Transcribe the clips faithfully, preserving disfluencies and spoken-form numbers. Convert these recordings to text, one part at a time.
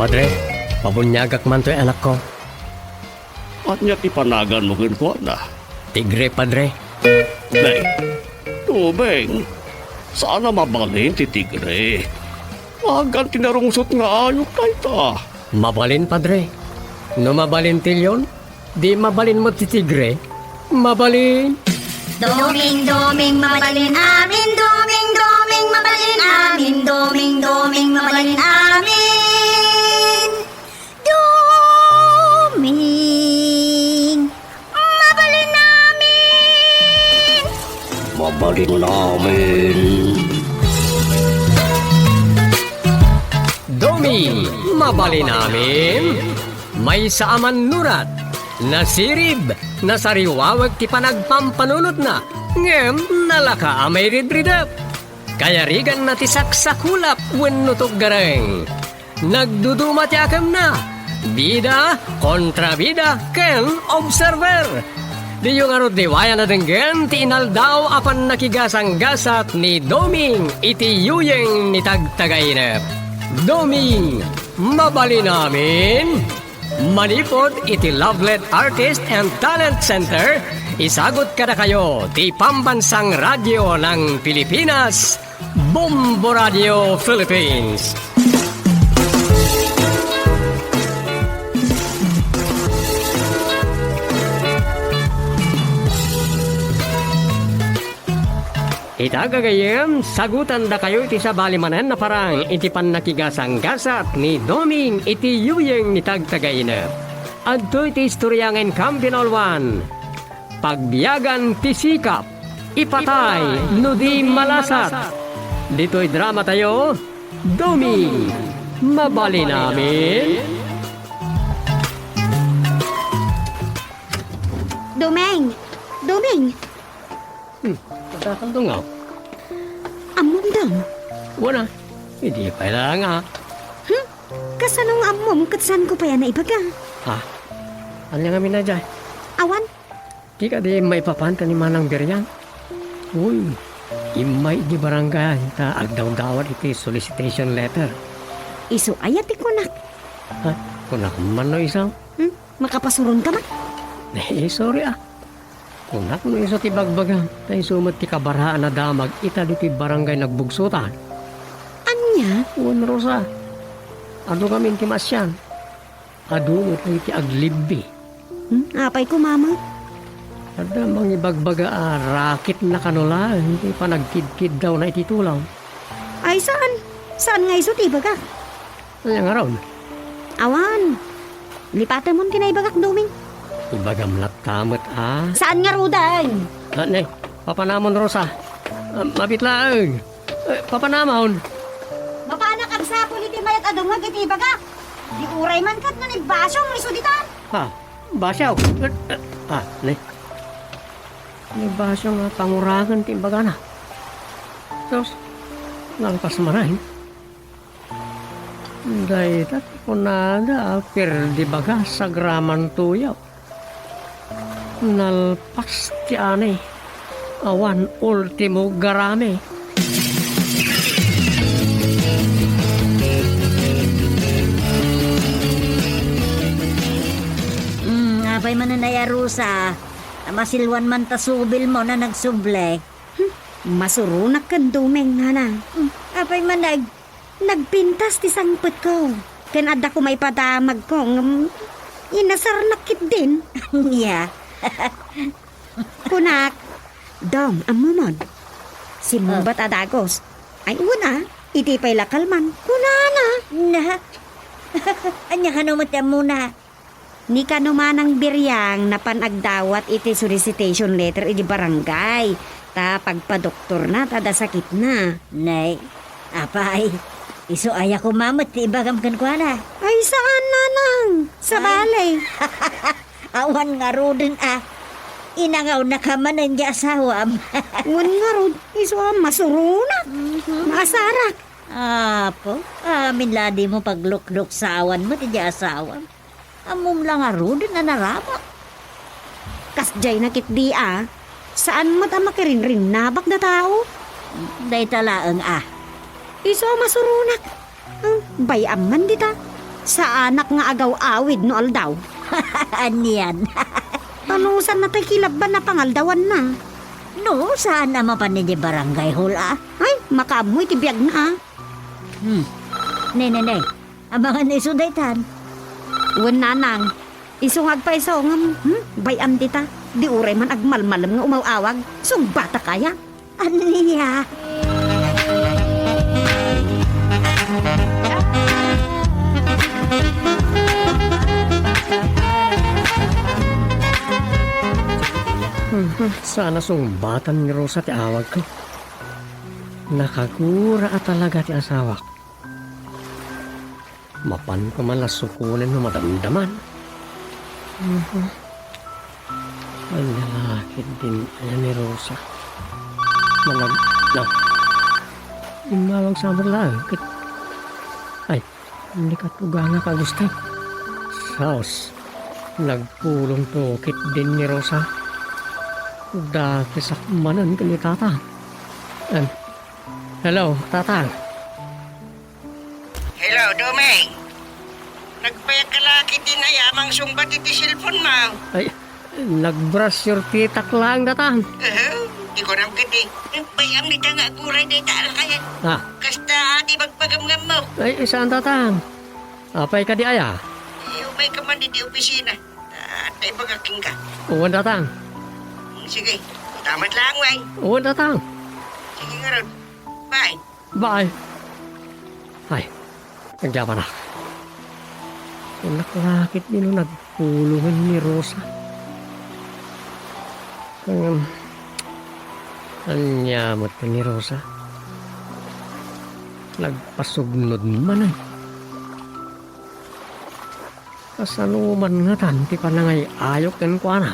Padre, pabuniagak man toy anakko. Ania ti panaganmo kenkuana? Tigre, Padre. Nay, Doming, saan a mabalin ti tigre. Agan ti narungsot nga ayup dayta. Mabalin, Padre. No mabalin ti leon, di mabalin met ti tigre. Mabalin. Doming, Doming, mabalin amin. Doming, Doming, mabalin amin. Doming, Doming, mabalin amin. Doming, mabalin amin. Mabalin amin. Doming, mabalin amin. Maysa a mannurat, nasirib, nasariwaweg ti panagpampanunotna, ngem nalaka a mairidridep. Kayariganna ti saksakulap wenno tuggareng. Nagduduma ti akemna. Bida, kontrabida, ken observer. Diyo ngarud liwayan a denggen ti inaldaw a pannakigasanggasat ni Doming iti yuyeng ni Tagtagainep. Doming, mabalin amin. Manipud iti Lovelet Artist and Talent Center, isagut kadakayo ti Pambansang Radyo ng Pilipinas, Bombo Radio Philippines. Ita, gagayyem, sagutandakayo iti sabali manen a parang iti pannakigasanggasat ni Doming iti yuyeng ni Tagtagainep. Adtoy ti istorya nga inkan pinauluan. Pagbiagan ti sikap, ipatay no di malasat. Ditoy dramatayo, Doming, mabalin amin. Doming! Doming! Hmm, adda kaldungaw. Ammom, Dom? Wen a. Idi pay la nga. Hmm? Kasano nga ammom ket saanko pay a naibaga? Ha? Ania ngamin daydiay? Awan. Di kadi maipapan ken ni Manang Biriang? Uy, immay idi barangay ta agdawdawat iti solicitation letter. Isu aya ti kunak? Ha? Kunak man no isu? Hmm? Makapasuron ka man? Eh, sorry ah. Kunak no isu ti bagbagam, ta isu met ti kabaraan a damag ita ditoy barangay Nagbugsotan. Ania? Wen, Rosa. Adu ngamin ti maasian. Adu met iti aglibbi. Hmm? Apay koma met? Adda mangibagbaga a raketna kano laeng ti panagkidkiddawna iti tulaw. Ay, saan? Saan nga isu ti ibagak? Ania ngarud? Awan. Lipatemon ti naibagak, Doming. Ibagam latta met a. Saan ngaruden? Ah, ne, papanamon, Rosa. Ah, mabit laeng. Eh, papanamon. Mapanak agsapul iti mayat a dumngeg iti ibagak. Di uray man ket no ni Basyo nga isu dita. Ha? Basyo? Eh, eh, ah, ne. Ni Basyo nga pangurangan ti ibagana. Sus, nalpas manen. Dayta ti kunada a perdi bagas agraman tuyaw. Nalpas ti ani, awan ultimo garami. Mm, apay manen aya, Rosa? Masilwan man ta subilmo na nagsubli. Hmm, masuronak ken Doming, nanang. Mm, apay manen? Nagpintas ti sangpetko, ken adda koma ipadamagko, ngem inasarnak ketdin. Ania? Kunak, Dom, ammomon. Simmungbat a dagus. Ay, wen a, idi pay la kalman, kunana. Na? Ania kano met ti ammona? Ni kano Manang Biriang napan agdawat iti solicitation letter iti barangay, ta pagpadoktorna ta adda sakitna. Nay, apay, isu aya koma met ti ibagam kenkuana? Ay, saan, nanang. Sabali. Awan ngaruden a. Inangawnaka manen ti asawam. Wen ngarud, isu a masuronak. Mhm. Maasarak. Apo, amin la dimo paglukluksawem met ti asawam. Ammom la ngaruden a naramak. Kasdiay na ketdi a, saan met a makirinrinnabak da tao. Dayta laeng a. Isu a masuronak. Hmm, bay-am man dita. Saanak nga agaw-awid no aldaw. Anian? Panusan na tay kilabban a pangaldawanna. No, saan a mapan idi barangay hall, a? Ay, makaammo iti biagna, a. Hmm. Ne, ne, ne. Amangan isu daytan. Wen, nanang. Isu nga agpaiso ngem, hmm? Bay-am dita. Di uray man agmalmalem nga umaw-awag. Sungbatak aya? Ania? Hmm, hmm. Saan a sungbatan ni Rosa ti awagko. Nakagura a talaga ti asawak. Mapanko man la sukonen no madamdaman. Mhm. Ania la ketdin aya ni Rosa? Manag-, na. Immawag sa laeng ket, ay, nagtugangak a gusto. Sus, nagpulongto ketdin ni Rosa. Dakesak manen ken ni Tatang. Em, hello, Tatang. Hello, Doming. Nagbayag ka la ketdin aya a mangsungbat iti cellphone mo? Ay, nag-brush your teeth-ak laeng, Tatang. Aha, di ko aram ketdi. Bay-am dita nga aguray dayta a lakayan. Ah. Kasta a di magpagamgammo. Ay, saan, Tatang? Apay kadi aya? Eh, umay ka man iti opisina. Ta, ta ibagak kenka. Wen, Tatang. Hmm, sige. Ita met laeng, wen. Wen, Tatang. Sige ngarud. Bye. Bye. Ay, agyapanak. Kunak la ketdi no nagpulongen ni Rosa. Ngem, ania met ni Rosa? Nagpasugnod manen. Kasano man ngatan ti panangay-ayok kenkuana?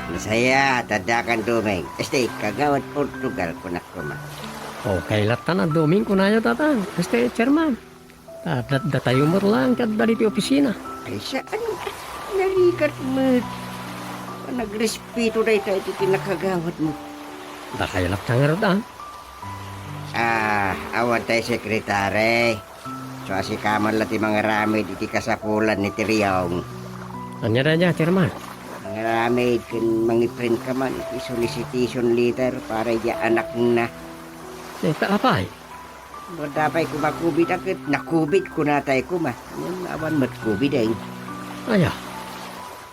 Nasayaat, addakan Doming. Este, kagawad Portugal, kunak koma. Okay latta a Doming, kunayo, Tatang. Este, Chairman. Ta, dat-, datayo met laeng ti adda ditoy opisina. Ay, saan? Narigat met. Panagrespeto dayta iti kinakagawad mo. Dakayo latta ngarud, a? Ah, awan tay sekretary. So, sika man la ti mangaramid iti kasapulan ni Triong. Ania dayta, Chairman? Mangaramid ken mangiprint ka man iti solicitation letter para iti anakna. Dayta apay? No, adda pay koma COVID a ket na-COVID kunatay koma. Ngem awan met COVID, eh. Aya?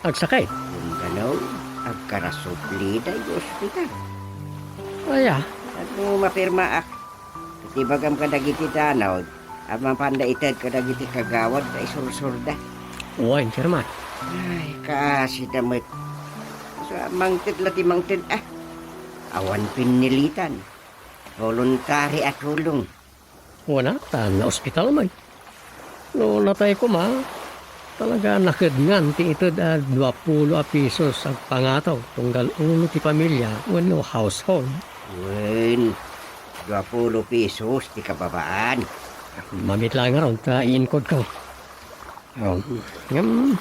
Agsakit? Ungganno, agkarasubli dayta iti ospital. Aya? Tapno mapirmaak, ket ibagam kadagiti danod a mapanda ited kadagiti kagawad ta isursurda. Wen, Chairman. Ay, kaasida met. So, mangted la ti mangted, a. Awan pinnilitan. Voluntary a tulong. Wen a, ta naospital met. No natay koma, talaga nakedngan ti ited a duapulo a pisos agpangataw tunggal ulo ti pamilia wenno household. Wen, duapulo pisos ti kababaan. Mamit la ngarud ta iinkodko. Oh, ngem,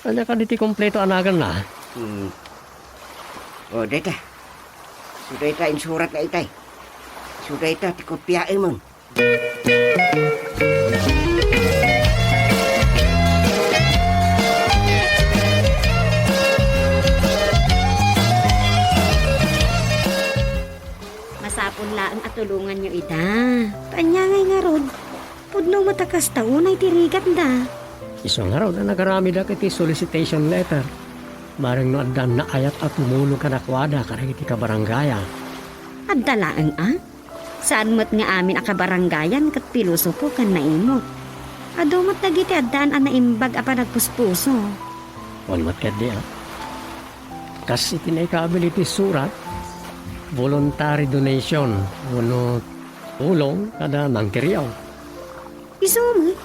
ania kadi ti kompleto a naganna? Hmm. Oh, dayta. Isu dayta insuratna itay. Isu dayta ti kopiaemon. Masapul laeng a tulonganyo ida. Ta ania ngay ngarud? Pudno met a kasta unay ti rigatda. Isu ngarud a nagaramidak iti solicitation letter. Bareng no addan naayat a tumulong kadakuada kadagiti kabarangayan. Adda laeng a? Saan met nga amin a kabarangayan ket pilosopo ken naimut. Adu met dagiti addaan a naimbag a panagpuspuso. Wen met ketdi a. Kas iti naikabil iti surat, voluntary donation wenno tulong kada mangkiriaw. Isu met,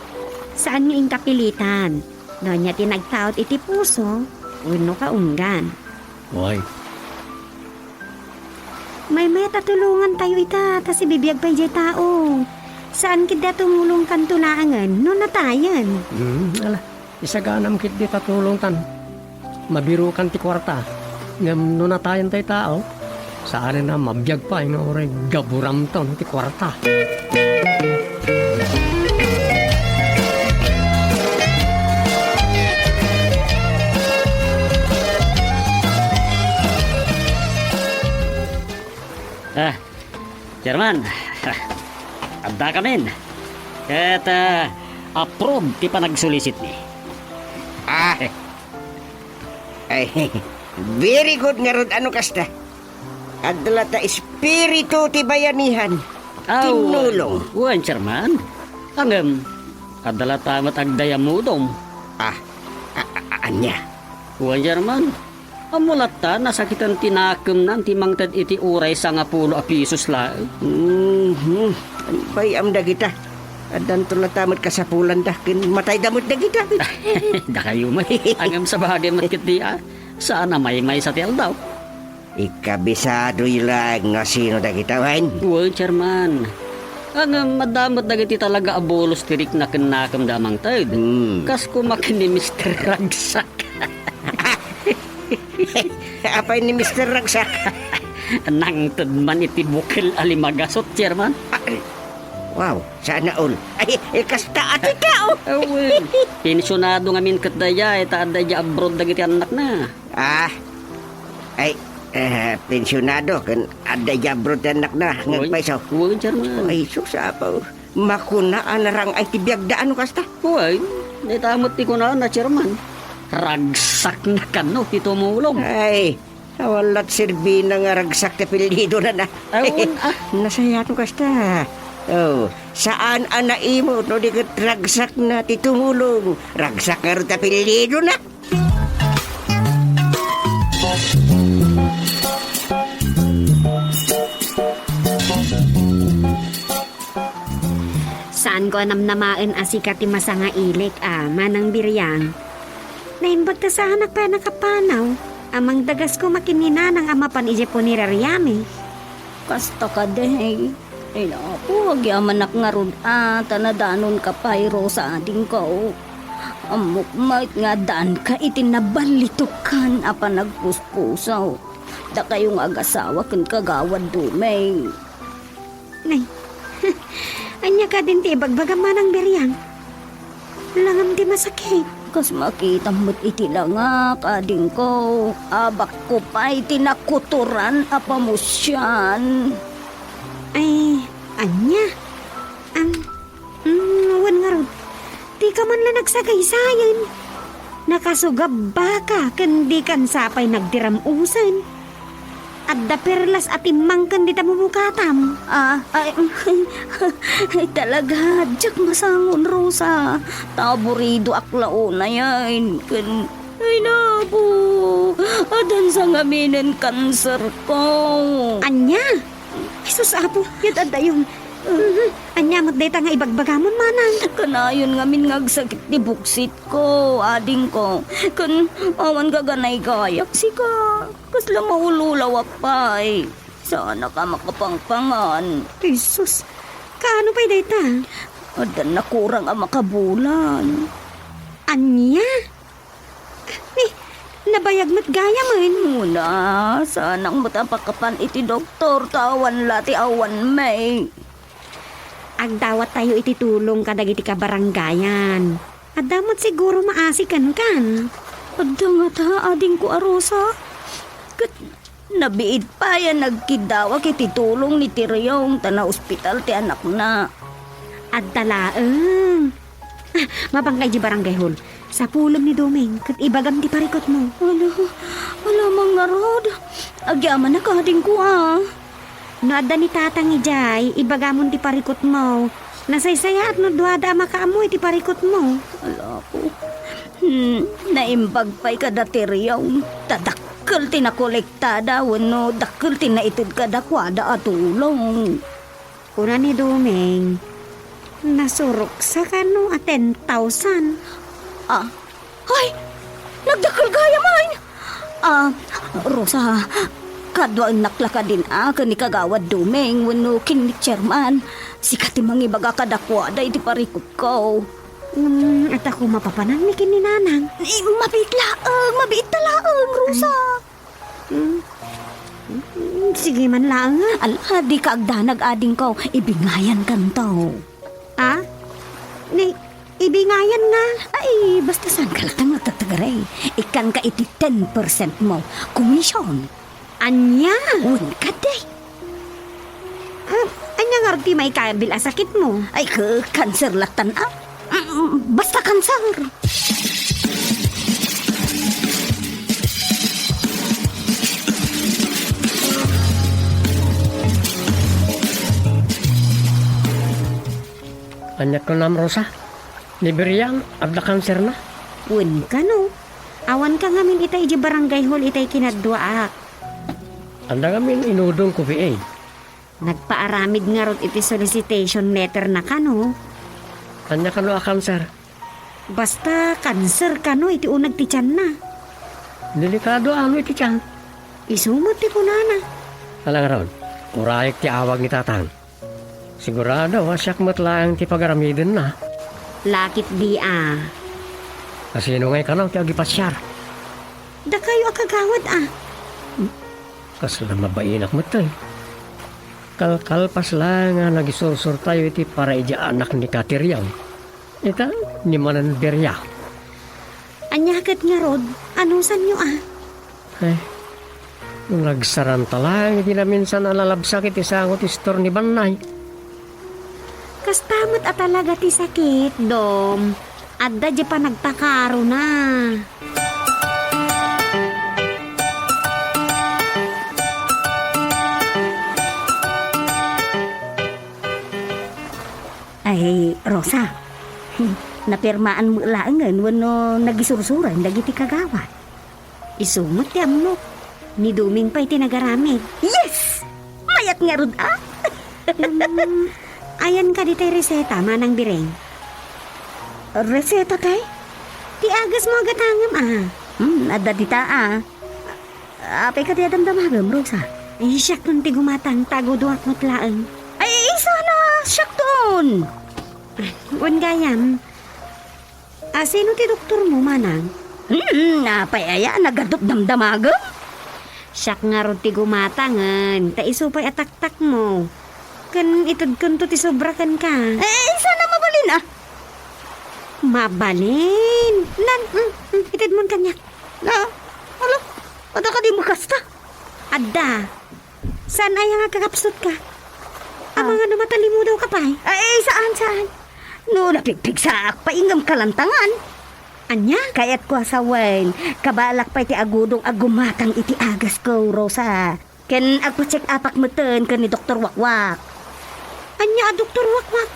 saan nga inkapilitan. No ania ti nagtaud iti puso wenno kaunggan. Way. Maymayat a tulongantayo ita, ta sibibiag pay jay tao. Saan ketdi a tumulongkanto laengen no natayen. Hmm, ala, isaganam ketdi ta tulongtan. Mabirokan ti kuarta. Ngem no natayen tay tao, saanen a mabiag pay nga uray gaburamton ti kuarta. Ah, Chairman, addakamin. Ket, ah, approve ti panagsolicitmi. Ah. Ay, very good ngarud a no kasta. Adda la ta espiritu ti bayanihan. Aw, tinnulong. Wen, Chairman. Ngem, adda la ta met agdayamudom. Ah, a-, a-, a-, ania? Wen, Chairman. Ammo latta, nasakiten ti nakemna ti mangted iti uray sangapulo a pisos laeng. Mhm. Bay-am dagita. Addanto latta met kasapulanda, ken matayda met dagita. Dakayo met. Ngem sabagay met ketdi, a. Saan a maymaysa ti aldaw. Ikabisadoyo laeng no sino dagita, wen? Wen, Chairman. Ngem adda met dagiti talaga a bulos ti rikna ken nakemda a mangted. Hmm. Kas koma ken ni Mister Ragsak. Apay ni Mister Ragsak? Nangted man iti bukel a limagasut, Chairman. Ah, wow, sana all. Ay, eh, kasta a ti tao. Awen. Pensionado ngamin ket dayay, ta adda idiay abroad dagiti annakna. Ah, ay, eh, pensionado, ken adda idiay abroad ti annakna, nga agpayso. Wen, Chairman. Ay, sus, apo. Makuna a narang-ay ti biagda, a no kasta? Wen, dayta met ti kunana, Chairman. Ragsakna kano ti tumulong. Ay, awan lat serbina nga Ragsak ti apelyidona, a. Awan, a. Nasayaat no kasta. Oh, saan a naimut no di ket Ragsakna ti tumulong. Ragsak ngarud ti apelyidona. Saanko a namnamaen a sika ti masangailik a Manang Biriang. Naimbag ta saanak pay a nakapanaw a mangdagas koma ken ni Nanang a mapan idiay punerariami. Kasta kadi. Ay, naku, agyamanak ngarud a ta nadanonka pay, Rosa, adingko. Ammok met nga addaanka iti naballitokan a panagpuspuso. Dakayo nga agasawa ken kagawad Doming. Nay, ania kadin ti ibagbagam, Manang Biriang? Langam ti masakit. Kas makitam met iti langak, adingko, abakko pay ti nakutoran a pamusian. Ay, ania? Ang, mm, wen ngarud, dika man la nagsagaysayen. Nakasugabbaka ken dikan sapay nagdiram-usen. Adda perlas a timmangken dita mumukatam. Ah, ay, ay, talaga, diak masangon, Rosa. Ta aburidoak la unayen. Ken, ay, nabo, addan sangaminen kanserko. Ania? Jesus, Apo, yad addayon. Mhm. Ania met dayta nga ibagbagamon, manang? Kanayon ngamin nga agsakit ti buksitko, adingko. Ken awan gaganaygayak, sika. Kasla maululawak pay. Saanak a makapangpangan. Jesus, kaano pay dayta? Addan nakurang a makabulan. Ania? Ni, nabayag met gayamen. Una, saanak met a pakapan iti doktor, ta awan la ti awanmi. Agdawattayo iti tulong kadagiti kabarangayan. Adda met siguro maasi kenkan. Adda ngata, adingko a Rosa. Ket nabiit pay a nagkiddawak iti tulong ni Tiriong ta naospital ti anakna. Adda laeng. Ah, mapangka idiay barangay hall. Sapulem ni Doming, ket ibagam ti parikutmo. Ala, ala, mangarod. Agyamanak, adingko, a. No adda ni Tatang idiay, ibagamon ti parikutmo. Nasaysayaat no duada a makaammo iti parikutmo. Ala ko. Hmm, naimbag pay kada Tiriong. Ta dakkel ti nakolektada wenno dakkel ti naited kadakuada a tulong. Kuna ni Doming, nasuroksa kano a ten thousand. Ah, ay! Nagdakkel gayam, ay! Ah, Rosa, kaduaennak la kadin a ken ni Kagawad Doming wenno ken ni Chairman. Sika ti mangibaga kadakuada iti parikutko. Hmm, ata ko mapapananmi ken ni Nanang. Eh, mabiit laeng, mabiit ta laeng, Rosa. Hmm. Hmm, sige man laeng, a. Ala, dika agdanag, adingko. Ibingayankanto. Ah? Ni, ibingayan nga? Ay, basta saanka latta nga agtatagaray. Ikkanka iti ten percent mo. Commission. Ania? Wen kadi. Ah, ania ngarud ti maikabil a sakitmo? Ay, ka-, cancer lattan a. Mm, basta cancer. Ania kunam, Rosa? Ni Biriang, adda kanserna? Wen kano. Awanka ngamin ita idiay barangay hall itay kinadduaak. Adda ngamin inudongko, B A. Nagpaaramid ngarud iti solicitation letter na kano. Ania kano a kanser? Basta kanser kano iti uneg ti tianna. Delikado ano iti tian? Isu met ti kunana. Ala ngarud, urayek ti awag ni Tatang. Sigurado a siak met laeng ti pagaramidenna. Lakit di a. Kasino ngay kano ti agipasiar? Dakayo a kagawad a. Kasla mabainak met, eh. Kalkalpas laeng a nagisursurtayo iti para idiay anak ni Kateriang. Ita, ni Mananberia. Ania ket ngarud, anusanyo a? Ay, nagsaranta laeng iti naminsan a nalabsak iti sango ti istor ni Bannay. Kasta met a talaga ti sakit, Dom. Adda diay panagpakarona. Ay, Rosa, napirmaan mo laengen wenno nagisursuran dagiti kagawad? Isu met ti ammok. Ni Doming pay ti nagaramid. Yes! Mayat ngarud, ah! Hmm, ayan kadi tay reseta, Manang Bireng? Reseta kay? Ti agasmo a gatangem, ah. Hmm, adda dita, ah. Apay kadi a damdamagem, Rosa? Eh, siakton ti gumatang, ta agudoak met laeng. Ay, isuna, siakton! Wen gayam, a, sino ti doktormo, Manang? Hmm, apay aya, nagadut damdamagem? Siak ngarud ti gumatangen, ta isu pay a taktakmo. Ken itedkento ti sobra kenka. Eh, isuna mabalin, ah. Mabalin? Nan, mm, mm, itedmon kaniak. Na, ala, adda kadi makasta? Adda. Saan aya nga agkakapsutka? Ah. Amangan a matalimudaw ka pay? Ay, saan, saan? No, napigpigsaak pay ngem kalantangan. Ania? Kayatko a sawen, kabalak pay ti agudong a gumatang iti agasko, Rosa. Ken agpa-check upak metten ken ni Doktor Wakwak. Ania a Doktor Wakwak?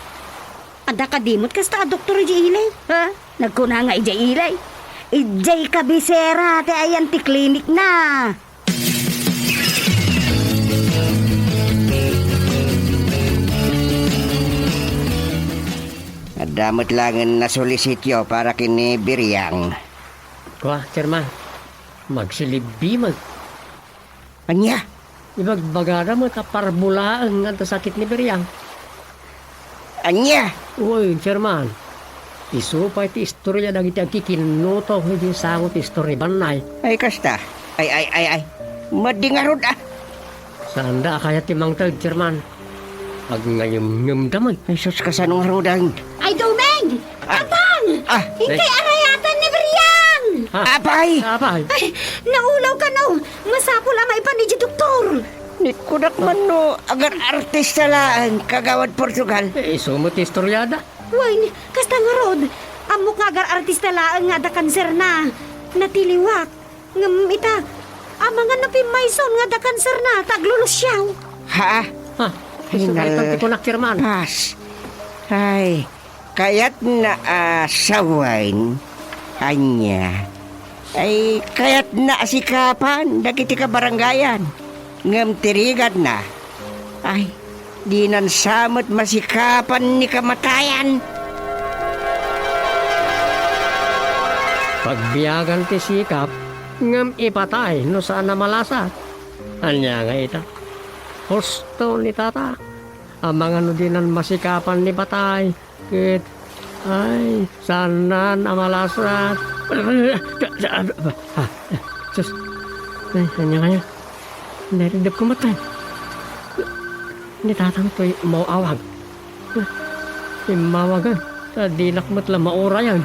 Adda kadi met kasta a doktor idiay ili? Ha? Nagkuna nga idiay ili? Idiay kabisera ti ayan ti klinikna. Adda met laengen a solisitio para ken ni Biriang. Kua, Chairman, magsilibbi met. Ania? Ibagbagada met a parbulaeng nga adda sakit ni Biriang. Ania? Uy, Chairman. Isu pay ti istorya dagiti agkikinnuto iti sango ti istor ni Bannay. Ay, kasta. Ay, ay, ay, ay. Madi ngarud, ah. Saanda a kayat ti mangted, Chairman. Agnayemngemda met. Ay, sus, kasano ngaruden? Ay, Doming! Ah. Atang! Ah. Inkay arayatan ni Biriang! Ah. Apay! Apay! Ay, naulaw kano! Masapul a maipan idiay doktor! Ni kunak man no, agar-artista laeng, Kagawad Portugal. Eh, isu met ti istoryada. Wen, kasta ngarud, ammok nga agar-artista laeng nga adda kanserna. Natiliwak. Ngem ita, amangan no pimmayson nga adda kanserna, ta aglulusiaw. Ha? Ha? Isu nga itan ti kunak, Chairman. Pas. Ay, kayatna a sawen, ania? Ay, kayatna a sikapan dagiti kabarangayan. Ngem ti rigatna, ay, dinan sa met masikapan ni kamatayan. Pagbiagan ti sikap, ngem ipatay no saan a malasat. Ania nga ita? Husto ni Tata. Amangan no dinan masikapan ni patay. Ket, ay, saanan a malasat. Ah, sus. Ay, ania ngayon? Nairidep ko met, ay. Ni Tatang toy maawag. Immawagan, ta dinak met la maurayan.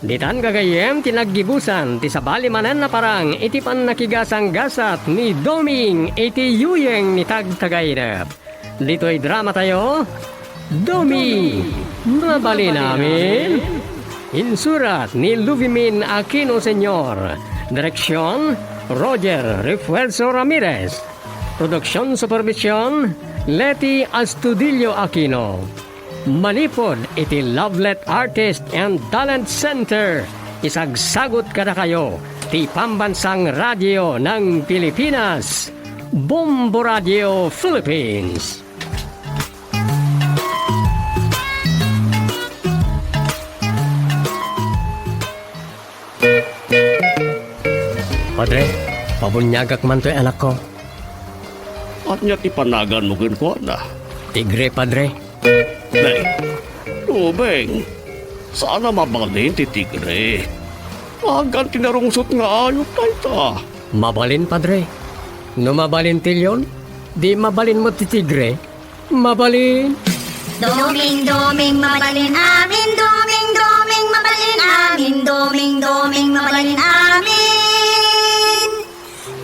Ditan gagayyem ti naggibusan ti sabali manen a parang iti pannakigasanggasat ni Doming iti yuyeng ni Tagtagainep. Ditoy dramatayo, Doming, Mabalin Amin. Insurat ni Luvimin Aquino Senior. Direksyon, Roger Refuerzo Ramirez. Produksion supervision, Leti Astudillo Aquino. Manipud iti Lovelet Artist and Talent Center, isagsagut kadakayo ti Pambansang Radyo ng Pilipinas, Bombo Radio Philippines. Padre, pabuniagak man toy anakko. Ania ti panaganmo kenkuana? Tigre, Padre. Nay, Doming, saan a mabalin ti tigre. Agan ti narungsot nga ayup dayta. Mabalin, Padre. No mabalin ti leon, di mabalin met ti tigre. Mabalin. Doming, Doming, mabalin amin. Doming, Doming, mabalin amin. Doming, Doming, mabalin amin.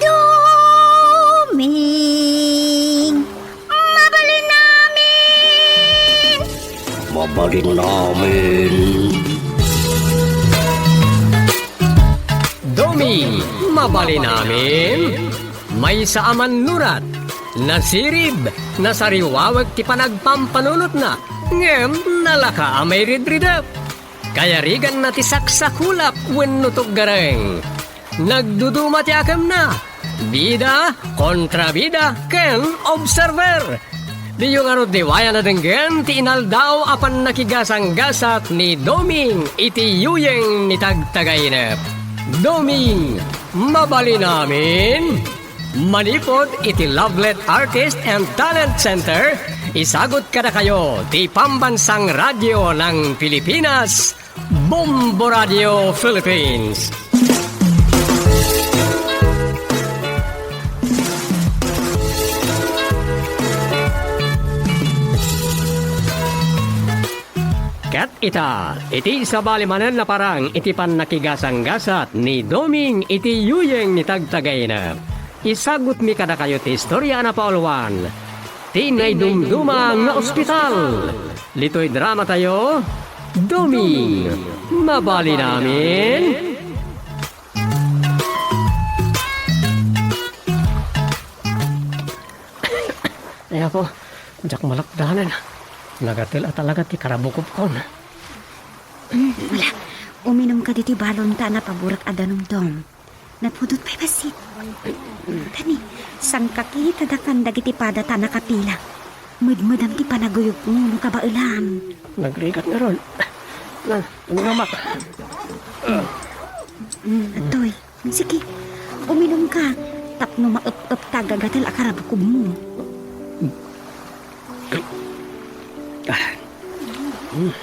Doming, mabalin amin. Mabalin amin. Doming, mabalin amin. Maysa a mannurat, nasirib, nasariwawek ti panagpampanunotna, ngem nalaka a mairidridep. Kayariganna ti saksakulap wenno tuggareng. Nagduduma ti akemna, bida, kontrabida, ken observer. Diyo ngarud liwayan a denggen ti inaldaw a pannakigasanggasat ni Doming iti yuyeng ni Tagtagainep. Doming, mabalin amin. Manipud iti Lovelet Artist and Talent Center, isagut kadakayo ti Pambansang Radyo ng Pilipinas, Bombo Radio Philippines. Ket ita, iti sabali manen a parang iti pannakigasanggasat ni Doming iti yuyeng ni Tagtagainep. Isagutmi kadakayo ti istorya a napauluan ti naidumduma nga ospital. Ditoy dramatayo, Doming, mabalin amin. Ay, apo, diak malakdanan. Nagatel a talaga ti karabukobkon. Mm, ala, uminumka ditoy balonta a napaburak a danum, Dom. Napudot pay bassit. Tani, sangkakitadakan dagiti padata a nakapila. Medmedam ti panaguyogmo no kabaelam. Nagrigat ngarud. Na, uminumka. Mm, adtoy. Sige, uminumka tapno maep-ep ta gagatel a karabukobmo. Ah. Mm.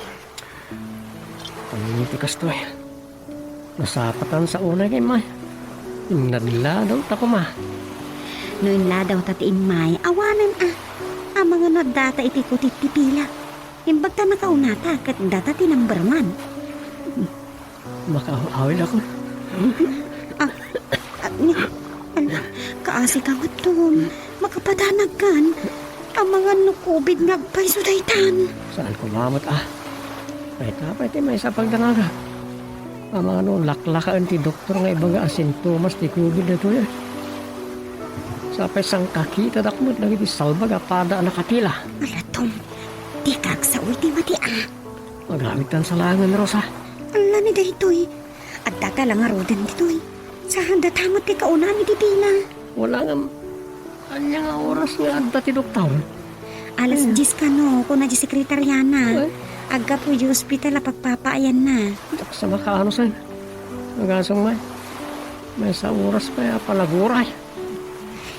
Ania ti kastoy? Nasapatan sa unay kay May. Inladawdawta koma. No inladawta ti immay, awanen a. Amangan no addata iti kutit ti pila. Imbag ta nakaunata ket data ti number one. Makaaw-awidakon. Ah, ah, ni, ala, kaasika met, Dom. Makapadanagkan. Amangan no covid nga agpayso daytan. Saan koma met, ah? Dayta pay ti maysa a pagdangaga. Amangan no laklakaen ti doktor nga ibaga a sintomas ti covid daytoy, eh. Sapay sangkakitadak met dagiti salbag a pada a nakapila. Ala, Dom, dika agsao iti mati, ah. Agamit ta sa laengen, Rosa. Ala ni daytoy. Adda gala ngaruden ditoy. Saan data met ti kaunaan iti pila? Wala ngem, ania nga oras nga adda ti doktor? Alas Hmm. diyes kano, kuna di sekretariana. Ay. Aggapu di ospital a pagpapaayanna. Daksa makaano, say. Agasem, may. Maysa a oras pay a panaguray.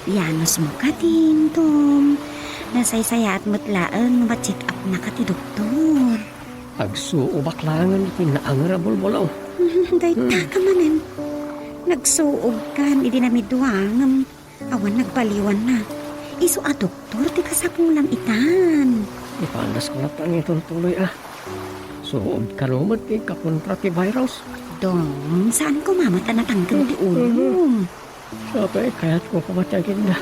Yanusmo katin, Tom. Nasaysayaat met laeng no ma-check up-naka ti doktor. Agsuobak laengen iti naanger a bulbulaw. Dayta Hmm. ka manen. Nagsuobkan idi namidua ngem awan nagbaliwanna. Isu a doktor ti kasapulam itan. Ipadas ko latta nga itultuloy a. Suobkan met ti kakontra ti virus. Dong, saan ko mamat a natangken ti ulom? Sapay kayatko pamatiagenda.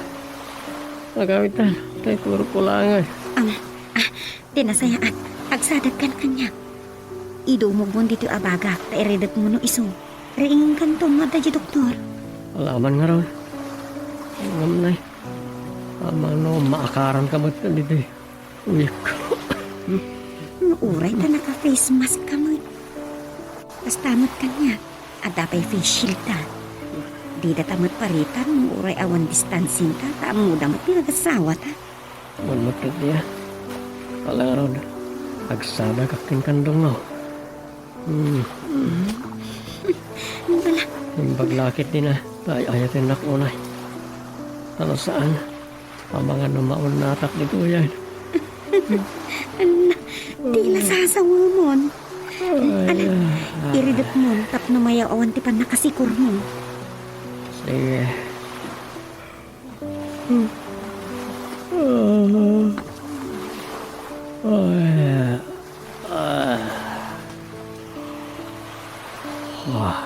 Agawidtan, tay turog ko laengen. Am, ah, ti nasayaat, agsadagkan kaniak. Idumogmon ditoy a bagak, ta iridekmo no isu. Riingkan Tom nga adda di doktor. Alaman ngarud. Ngem nay, amangan no maakaranka met ditoy. Uyek. No uray ta naka-face mask ka met. Basta met kaniak, adda pay face shield ta. Dida ta met paritan no uray awan distancing ta, ta ammoda met ti nagasawa ta. Wen met ketdi a. Ala ngarud, agsadagak ken kandungaw. Hmm. Ano pala? Imbag la ketdi a, ta ay-ayatennak unay. Ta no saan, amangan no maunnatak ditoyen. Ala, ti la sasawemon. Ay, ala, ah. Iridekmon tapno mayaw-awan ti pannakasikormo. Sige. Hmm. Ah. Ay. Ah. Ah.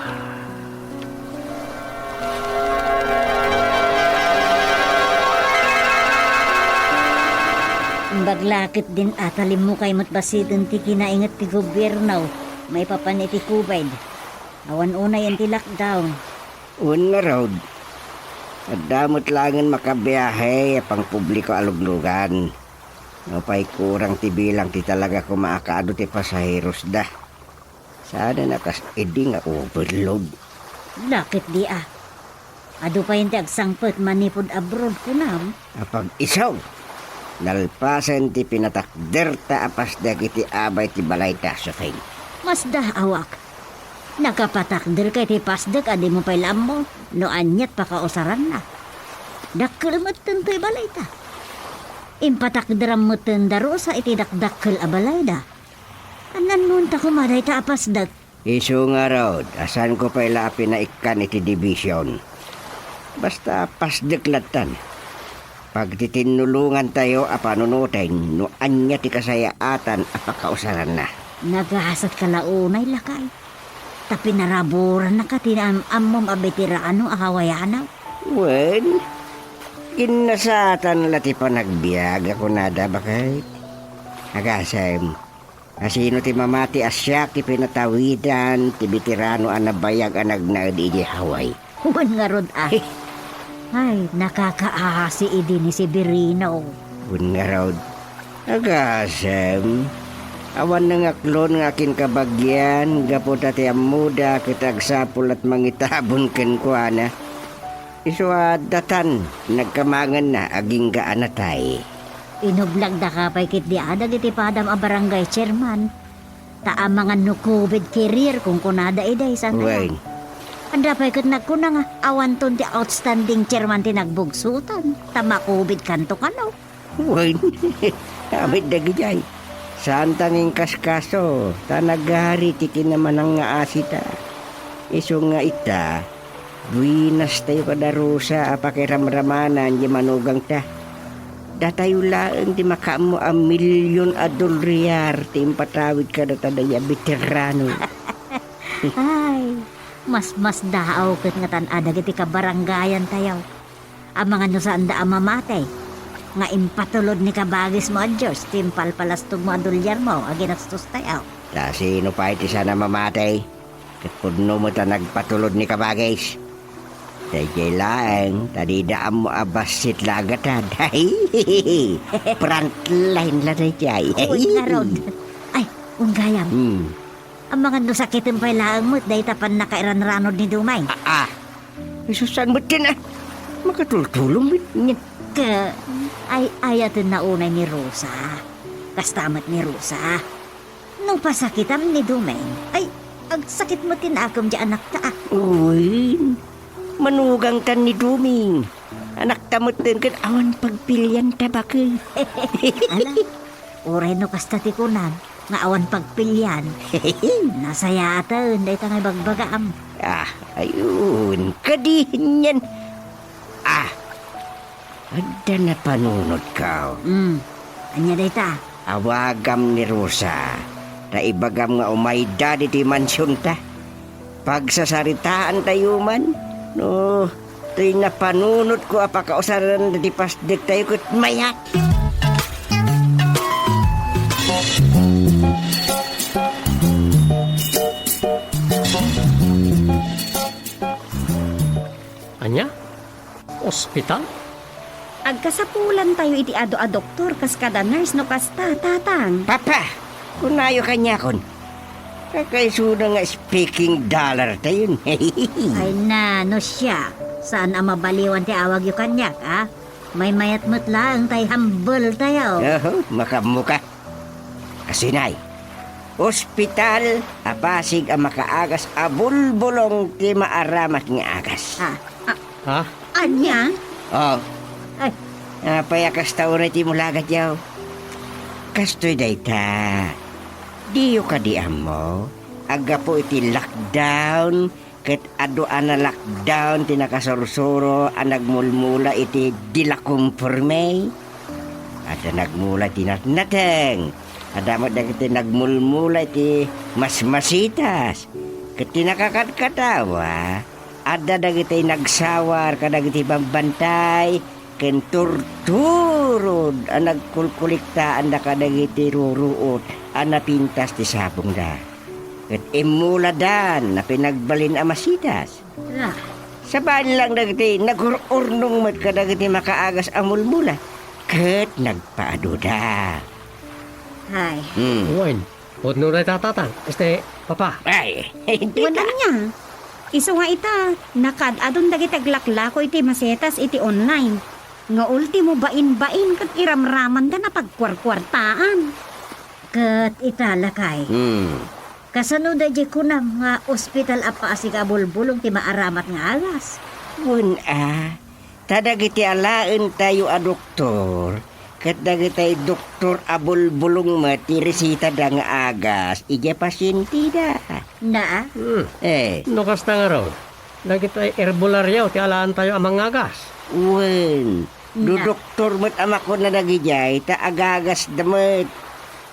Imbag la ketdin a ta limmukay met bassiten ti kinainget ti gobierno maipapan iti COVID. Awan unayen ti lockdown. Wen ngarud, adda met laengen makabiahe a pangpubliko a luglugan. Nupay kurang ti bilang ti talaga koma a kaadu ti pasaherosda. Saan a kas idi nga overload. Laketdi a. Adu payen ti agsangpet manipud abroad, kunam? Apag-isu! Nalpasen ti pinatakderta a pasdek iti abay ti balayta, Sofin. Masdaawak. Nakapatakderka iti pasdek a dimo pay la ammo no ania ti pakausaranna. Dakkel metten toy balayta. Impatakderam metten da Rosa iti dakdakkel a balayda. An-annon ta koma dayta a pasdek? Isu ngarud a saanko pay la a pinaikkan iti division. Basta pasdek lattan. Pagtitinnulongantayo a panunoten no ania ti kasayaatan a pakausaranna. Nagasatka la unay, lakay. Ta pinaraburannaka ti am-, ammom a beterano a Hawaiano. Wen, kinnasatan la ti panagbiag a kunada, baket. Agasem, a sino ti mamati a siak ti pinatawidan ti beterano a nabayag a nagnaed idiay Hawaii? Wen ngarud a. Ay, nakakaasi idi ni Severino. Wen ngarud. Agasem, awan nangaklon nga akinkabagian gapu ta ti ammoda ket agsapul a mangitabon kenkuana. Isu a datan nagkamangenna agingga a natay. Inublagdaka pay ketdi a dagiti padam a barangay chairman. Ta amangan no COVID carrier kunkunada idi, saan kaya? Wen. Adda pay ket nagkuna nga awanton ti outstanding chairman ti nagbugsotan, ta ma-COVID kanto kano. Wen, amin dagijay. Saanta nga inkaskaso, ta nagari ti kinamanangngaasita. Isu nga ita, buenastayo kada Rosa a pakiramramanan diay manugangta. Datayo laeng ti makaammo a milyon a dolyar ti impatawid kadata dayta a beterano. Ay, masmasdaaw ket ngatan a dagiti kabarangayantayo. Amangan no saanda a mamati nga impatulod ni kabagismo a Dios ti impalpalastogmo a dolyarmo a ginastostayo. Ta sino pay ti saan a mamati? Ket pudno met a nagpatulod ni kabagis. Daydiay laeng, ta dida ammo a bassit la a gatad. Frontline la daydiay. Wen ngarud. Ay, wen gayam. Hmm. Amangan no sakiten pay laeng met dayta pannakairanranod ni Dumay. Ah, ah. Ay, sus, saan met ken, ah? Makatultulong met ngan. Ket, ay-ayatenna unay ni Rosa. Kasta met ni Rosa. No pasakitam ni Doming, ay, agsakit met ti nakem ti anakta, a. Uy, manugangtan ni Doming. Anakta metten ket awan pagpilianta, baket. Ala, uray no kasta ti kunam, nga awan pagpilian. Nasayaaten dayta nga ibagbagam. Ah, ayun, kadi nian. Ah, adda napanunotko. Hmm, ania dayta? Awagam ni Rosa, ta ibagam nga umayda ditoy mansionta. Pagsasaritaantayo man, no, toy napanunotko a pakausaran dagiti pasdektayo ket mayat. Ania? Ospital? Agkasapulantayo iti adu a doktor kas kada nurse no kasta, Tatang. Papa! Kunayo kaniakon. Kakaisuna nga speaking dollartayon. Ay na, no siak, saan a mabaliwan ti awagyo kaniak, a? Maymayat met laeng tay humble tayo. Oho, makaammoka. Kasinay, ospital a Pasig a makaagas a bulbulong ti maaramat nga agas. Ah, ah, Ha? Ania? Oh, Ay, apay a kasta unay ti imulagatyo? Kastoy dayta. Diyo kadi ammo? Aggapu iti lockdown, ket adu a na-lockdown ti nakasursuro a nagmulmula iti di la conforme. Adda nagmula iti natnateng. Adda met dagiti nagmulmula iti masmasitas. Ket ti nakakadkatawa, adda dagiti nagsawar kadagiti bambantay ken turturod a nagkulkuliktaanda kadagiti ruruot a napintas ti sabongda. Ket immuladan a pinagbalin a masitas. Ah. Sabaen lang dagiti nagur-urnong met kadagiti makaagas a mulmula, ket nagpaaduda. Ay. Hmm. Wen, pudno dayta, Tatang. Este, Papa. Ay, hindi Wen, ka. Ania? Isu nga ita, nakaad-adun dagiti aglaklako iti masetas iti online. Nga ultimo, bain-bain ket iramramanda napagkuarkuartaan. Ket ita, lakay. Hmm. Kasano daydiay kunam nga ospital a Pasig a bulbulong ti maaramat nga agas? Wen a, ta dagiti alaentayo a doktor, ket dagitay doktor a bulbulong met ti resetada nga agas idiay pasienteda. Na? Hmm. Eh. No kasta ngarud, dagitay herbolario ti alaentayo a mangagas? Wen, no Na. doktor met a makuna dagidiay, ta agagasda met.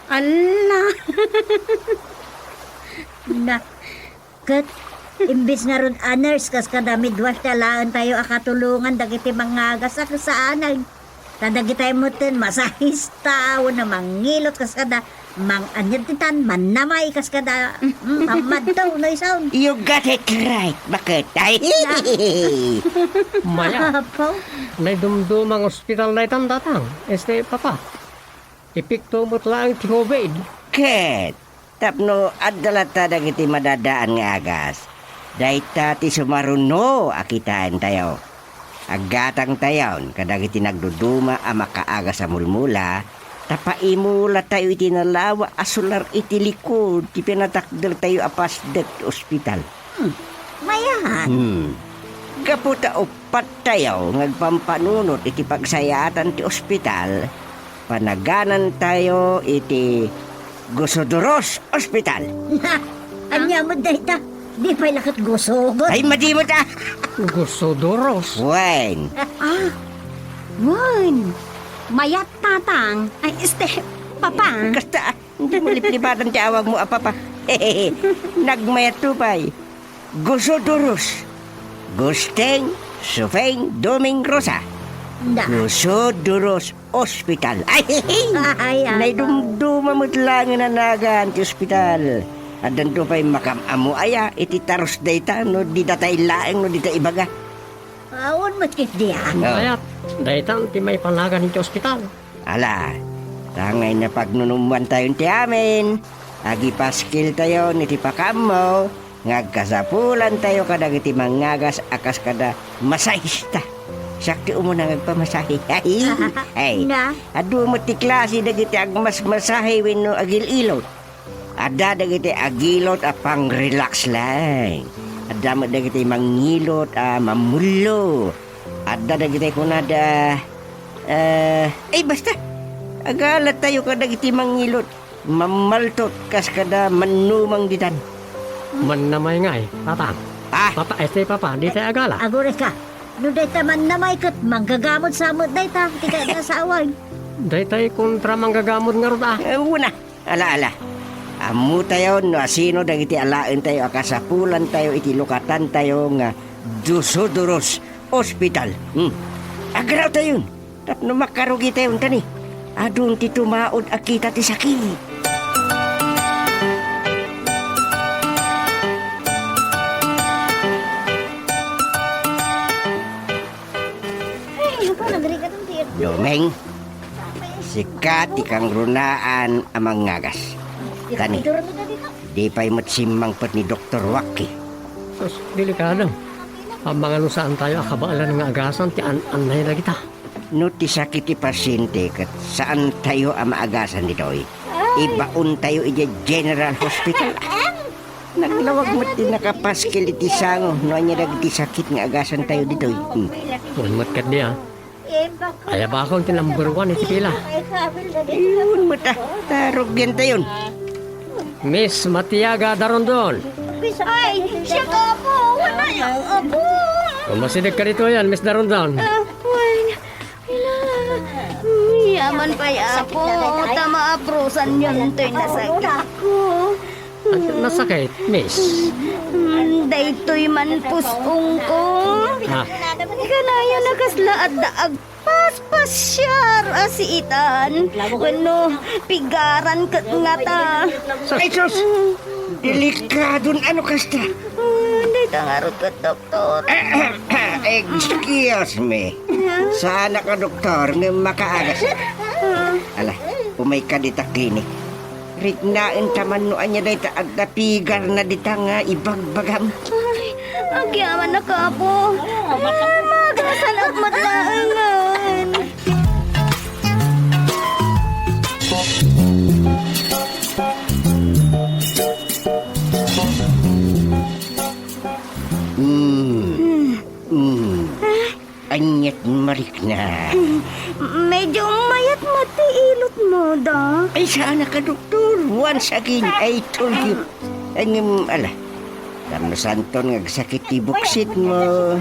Alla! Na, ket imbes ngarud a nurse kas kada midwife ti alaentayo a katulongan dagiti mangagas a kasaanan. Ta dagitay metten masahista wenno mangilot kas kada mang-aniat ti tan, mannamay kas kada, mm, pammadto, no isun. You got it right, baket. Ay. Maya. Apo. Naidumdumang ospital daytan, Tatang. Este, Papa. Epekto met laeng ti covid. Ket, tapno adda latta dagiti madadaan nga agas, dayta ti sumaruno a kitaentayo. Aggatangtayon kadagiti nagduduma a makaagas a mulmula, ta paimulatayo iti nalawa a sular iti likud ti pinatakdertayo a pasdek ti ospital. Hmm, mayat. Hmm. Gapu ta uppattayo nga agpampanunot iti pagsayaatan ti ospital, panaganantayo iti Gusoduros Hospital. Na, ania met dayta? Di pay la ket gusogot. Ay, madi met a. Gusoduros. Wen. Ah, wen. Mayat, Tatang. Ay, este, Papa. Kasta, Hindi mo liplipatan ti awag mo, a, Papa. Nagmayat to pay. Gusoduros. Gusteng, Supeng, Doming, Rosa. Da. Gusoduros Hospital. Ay, ay, ay. Naidumduma met laeng a nagan ti ospital. Addanto pay makam-ammo aya iti tarus dayta no di datay laeng no dita ibaga. Awan met ketdi, a. Oh. Mayat, daytan ti maipanagan iti ospital. Ala, tangay napagnunummoantayon ti amin. Agipaskiltayon iti pakaammo nga agkasapulantayo kadagiti mangagas a kas kada masahista. Sakto umuna nga agpamasahe. Ay, ay. Na? Adu met ti klase dagiti agmasmasahe wenno agil-ilot. Adda dagiti agilot a pang-relax laeng. Adda met dagiti mangilot a mamullo. Adda dagiti kunada, eh, ay, basta. Agalatayo kadagiti mangilot. Mammaltot kas kada mannumang ditan. Mannamay ngay, Papa. Ah! Papa, este, Papa, di tayo agala. Agores ka. No dayta mannamay ket manggagamod sa met dayta, ti kayat nga saawen. Daytay kontra manggagamod ngarud, ah. Eh, una. Ala, ala. Ammotayon no asino dagiti alaentayo a kasapulantayo iti lukatantayo nga Diosudoros Hospital. Hmm. Agraotayon tapno makarugitayon ta ni adun ti tumaud a kita ti sakit. Ay, ano pa, nagrigat ang tiyan. Domeng, sika ti kangrunaan a mangagas. Ta ni, di pay met simmangpet ni Doktor Wacky. Sus, delikado. Amangan no saantayo a kabaelan nga agasan ti an-annay dagita. No ti sakit ti pasyente ket saantayo a maagasan ditoy. Ibaontayo idiay General Hospital. Naglawag met ti nakapaskil iti sango no ania dagiti sakit nga agasantayo ditoy. Hmm. Wen met ketdi, ah. Ay, abakon ti number one iti pila. Iyon met, ah. Ta rugiantayon. Miss Matiaga Darondon. Ay, siak, Apo. Wala, Apo. Umasideg ka ditoy, Miss Darondon. Ah, wen. Ila, yaman pay, Apo, ta maaprosanyon toy nasakitko. Nasakit, miss? Mm, daytoy man puspongko. Ah. Kanayon a kasla adda agpaspasiar a siitan wenno pigaran ket ngata. Ay, sus! Delikadon ano kasta? Mm, dayta ngarud ket, Doktor. Excuse me. Saanak a doktor ngem makaagas. Ala, umayka dita klinik. Riknaenta man no ania dayta adda pigarna dita nga ibagbagam. Ay, agyamanak, Apo. Maagasanak met laengen. Mm. Mm. Aniat marikna? Medyo mayat met ti ilotmo, Dok. Ay, saanak a doktor. Once again, I told you. Ay, ngem, ala. Tapno saanton nga agsakit ti buksitmo.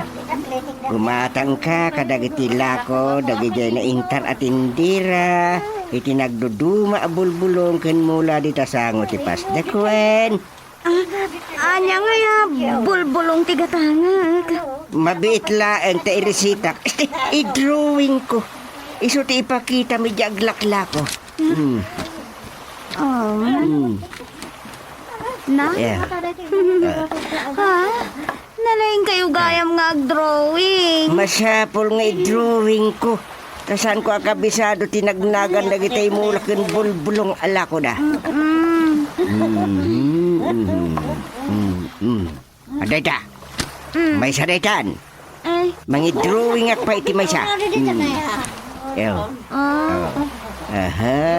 Gumatangka kadagiti lako, dagidiay naintar a tindera, iti nagduduma a bulbulong ken mula dita sango ti pasdakuen. Ah, ania ngay a bulbulong ti gatangek? Mabiit laeng ta irisitak. Este, i-drawing ko. Isu ti ipakitam idi aglaklako. Hmm. Oh. Hmm. Na? Yeah. Ha? Nalaingkayo gayam nga agdrawing. Masapul nga i-drawing ko. Ta saanko a kabisado ti nagnagan dagitay mula ken bulbulong a lakoda. Mm-mm. Mm, mm, mm, mm. Adayta. Mm. Maysa daytan. Ay. Mangi-drawing ak pay iti maysa. Mm. Ew. Ah. Oh. Aha.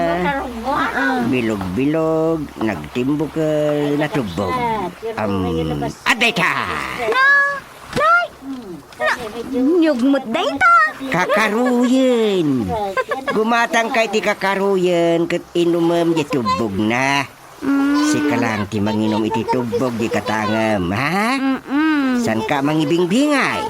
Ah. Bilog-bilog, nagtimbukel, natubbog. Am, adayta. Na, nay, na, niyog met dayta. Kakaruyen. Gumatangka iti kakaruyen ket inumem diay tubbogna. Mm. Sika lang ti manginom iti tubbog di katangem, ha? Mm-mm. Saanka a mangibingbingay.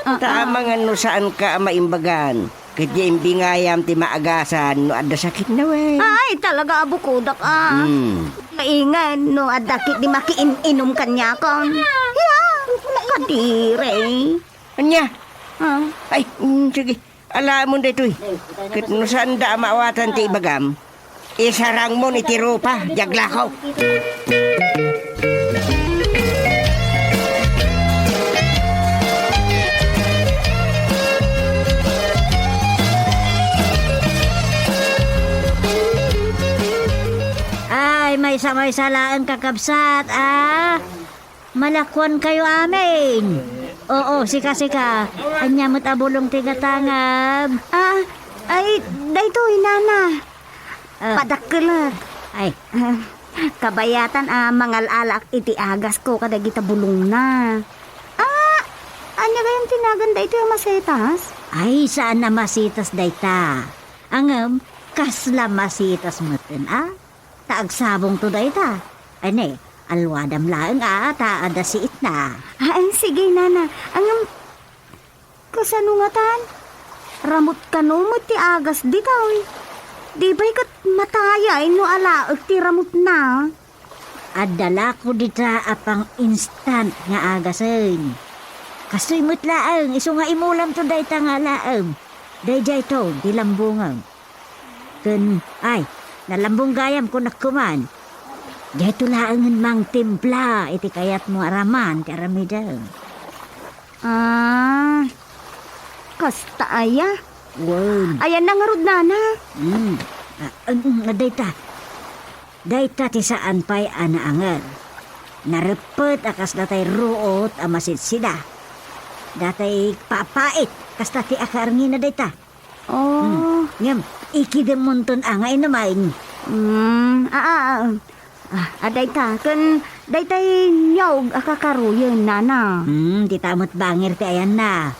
Ah, ta ah. Amangan no saanka a maimbagan. Ket di imbingayam ti maagasan no adda sakitna, wen. Ay, talaga a bukodak, ah. Hmm. Kaingan no adda ket di makiin-inom kaniakon. Ya, kadiri. Ania? Ah. Ay, mm, sige. Alaem daytoy. Ket no saanda a maawatan ti ibagam, isarangmon iti rupa, diay aglako. Ay, maysa-maysa laeng, kakabsat, ah. Malakuankayo amin. Oo, sika, sika. Ania met a bulong ti gatangam? Ah, ay, daytoy, nana. Ah. Padakkelat. Ay. Ah, kabayatan a mangal-alaak iti agasko kadagita bulongna. Ah, ania gayam ti nagan daytoy a masetas? Ay, saan a masetas dayta. Ngem, kasla masetas metten a. Ta agsabongto dayta. Ania, alwadam laeng a, ta adda siitna. Ah, ay, sige, nana. Ngem, kasano ngatan? Ramut kano met ti agas ditoy. Di pay ket matayay no alaek ti ramutna. Adda la ko dita a pang-instant nga agasen. Kastoy met laeng, isu nga imulamto dayta nga alaem. Daydiayto, di lambongem. Ken, ay, nalambong gayam, kunak kuman. Dayto laengen mangtimpla iti kayatmo a raman ti aramidem. Ah, kasta aya? Wen. Ayanna ngarud, nana? Hmm. Ah, um, um, dayta. Dayta ti saan pay a naangel. Nareppet a kasla tay ruot a masidsida. Datay papait, kasta ti akaarngina dayta. Oh. Hmm. Ngem, ikidemmonton a nga inumen. Hmm, ah, ah, ah. Ah, adayta, ken daytay nyaog a kakaruyen, nana. Hmm, dita met bangir ti ayanna.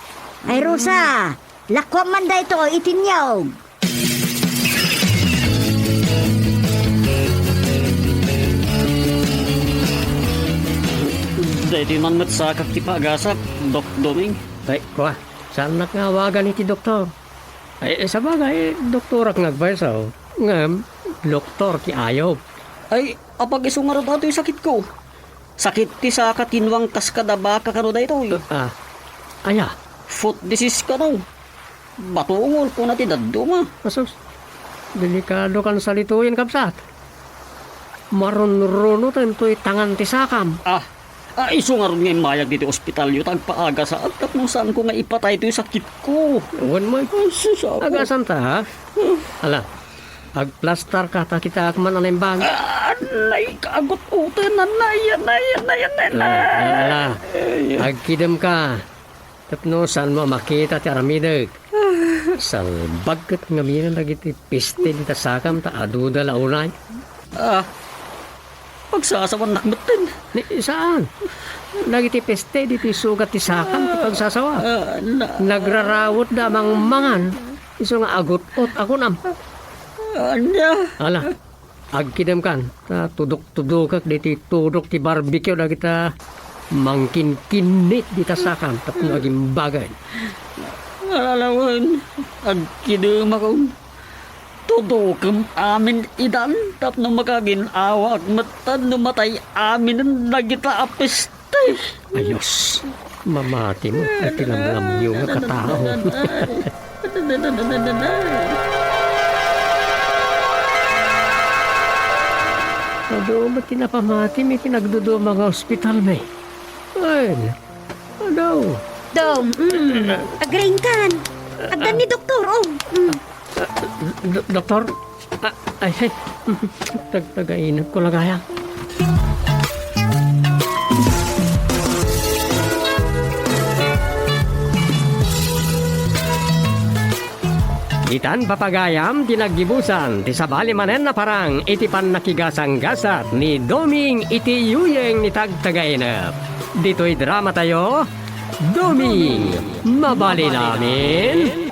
Ay, Rosa, lakuam man daytoy iti nyaog. Daytoy man met sakak ti paagasak, Dok Doming. Ay, kua, saannak nga awagan iti doktor. Ay, eh, sabagay, doktorak nga agpayso. Ngem, doktor ti ayop. Ay, apag-isu ngarud daytoy sakitko. Sakit ti saka, tinwang kas kada baka kano daytoy. Ah, aya? Foot disease kano. Batungol, kuna ti dadduma. Asus, delikadokan salitoyen, kabsat. Marunrunoten toy tangan ti sakam. Ah, ah, isu ngarud nga immayag ditoy ospitalyo ta agpaagasaak tapno saanko nga ipatay toy sakitko. Wen met. Ay, sus, Apo. Agasanta, ha? Ala, agplastarka ta kitaak man a naimbag. Ah, nay, kagut-oten, anay, anay, anay, anay, anay. Ala, ala. Ay. Agkidemka. Tapno saanmo a makita ti aramidek. Salbag ket ngamin dagiti peste dita sakam ta aduda la unay. Ah, pagsasawannak metten. Ni, saan? Dagiti peste ditoy sugat ti sakam ti pagsasawa. Ah, na- Nagrarawetda a mangmangan. Isu nga agut-ot a kunam. Ania? Ala, agkidemkan, ta tudok-tudokek ditoy tudok ti barbecue dagita mangkinkinnit dita sakam tapno agimbagen. Alalawen, agkidemakon. Tudokem amin idan tapno makagin-awaak metten no matay aminen dagita a peste. Ayos, mamati met iti lamlamyo nga katao. Adu met ti napamatim iti nagduduma nga ospitalmi. Ay, adu. Dong, mm, agriingkan. Agdan ni doktor, oh. Mm. Do-, doktor? Ah, ay, ay. Tagtagainep ko la gayam. Ditan papagayam ti naggibusan ti sabali manen a parang iti pannakigasanggasat ni Doming iti yuyeng ni Tagtagainep. Ditoy dramatayo, Doming, Mabalin Amin.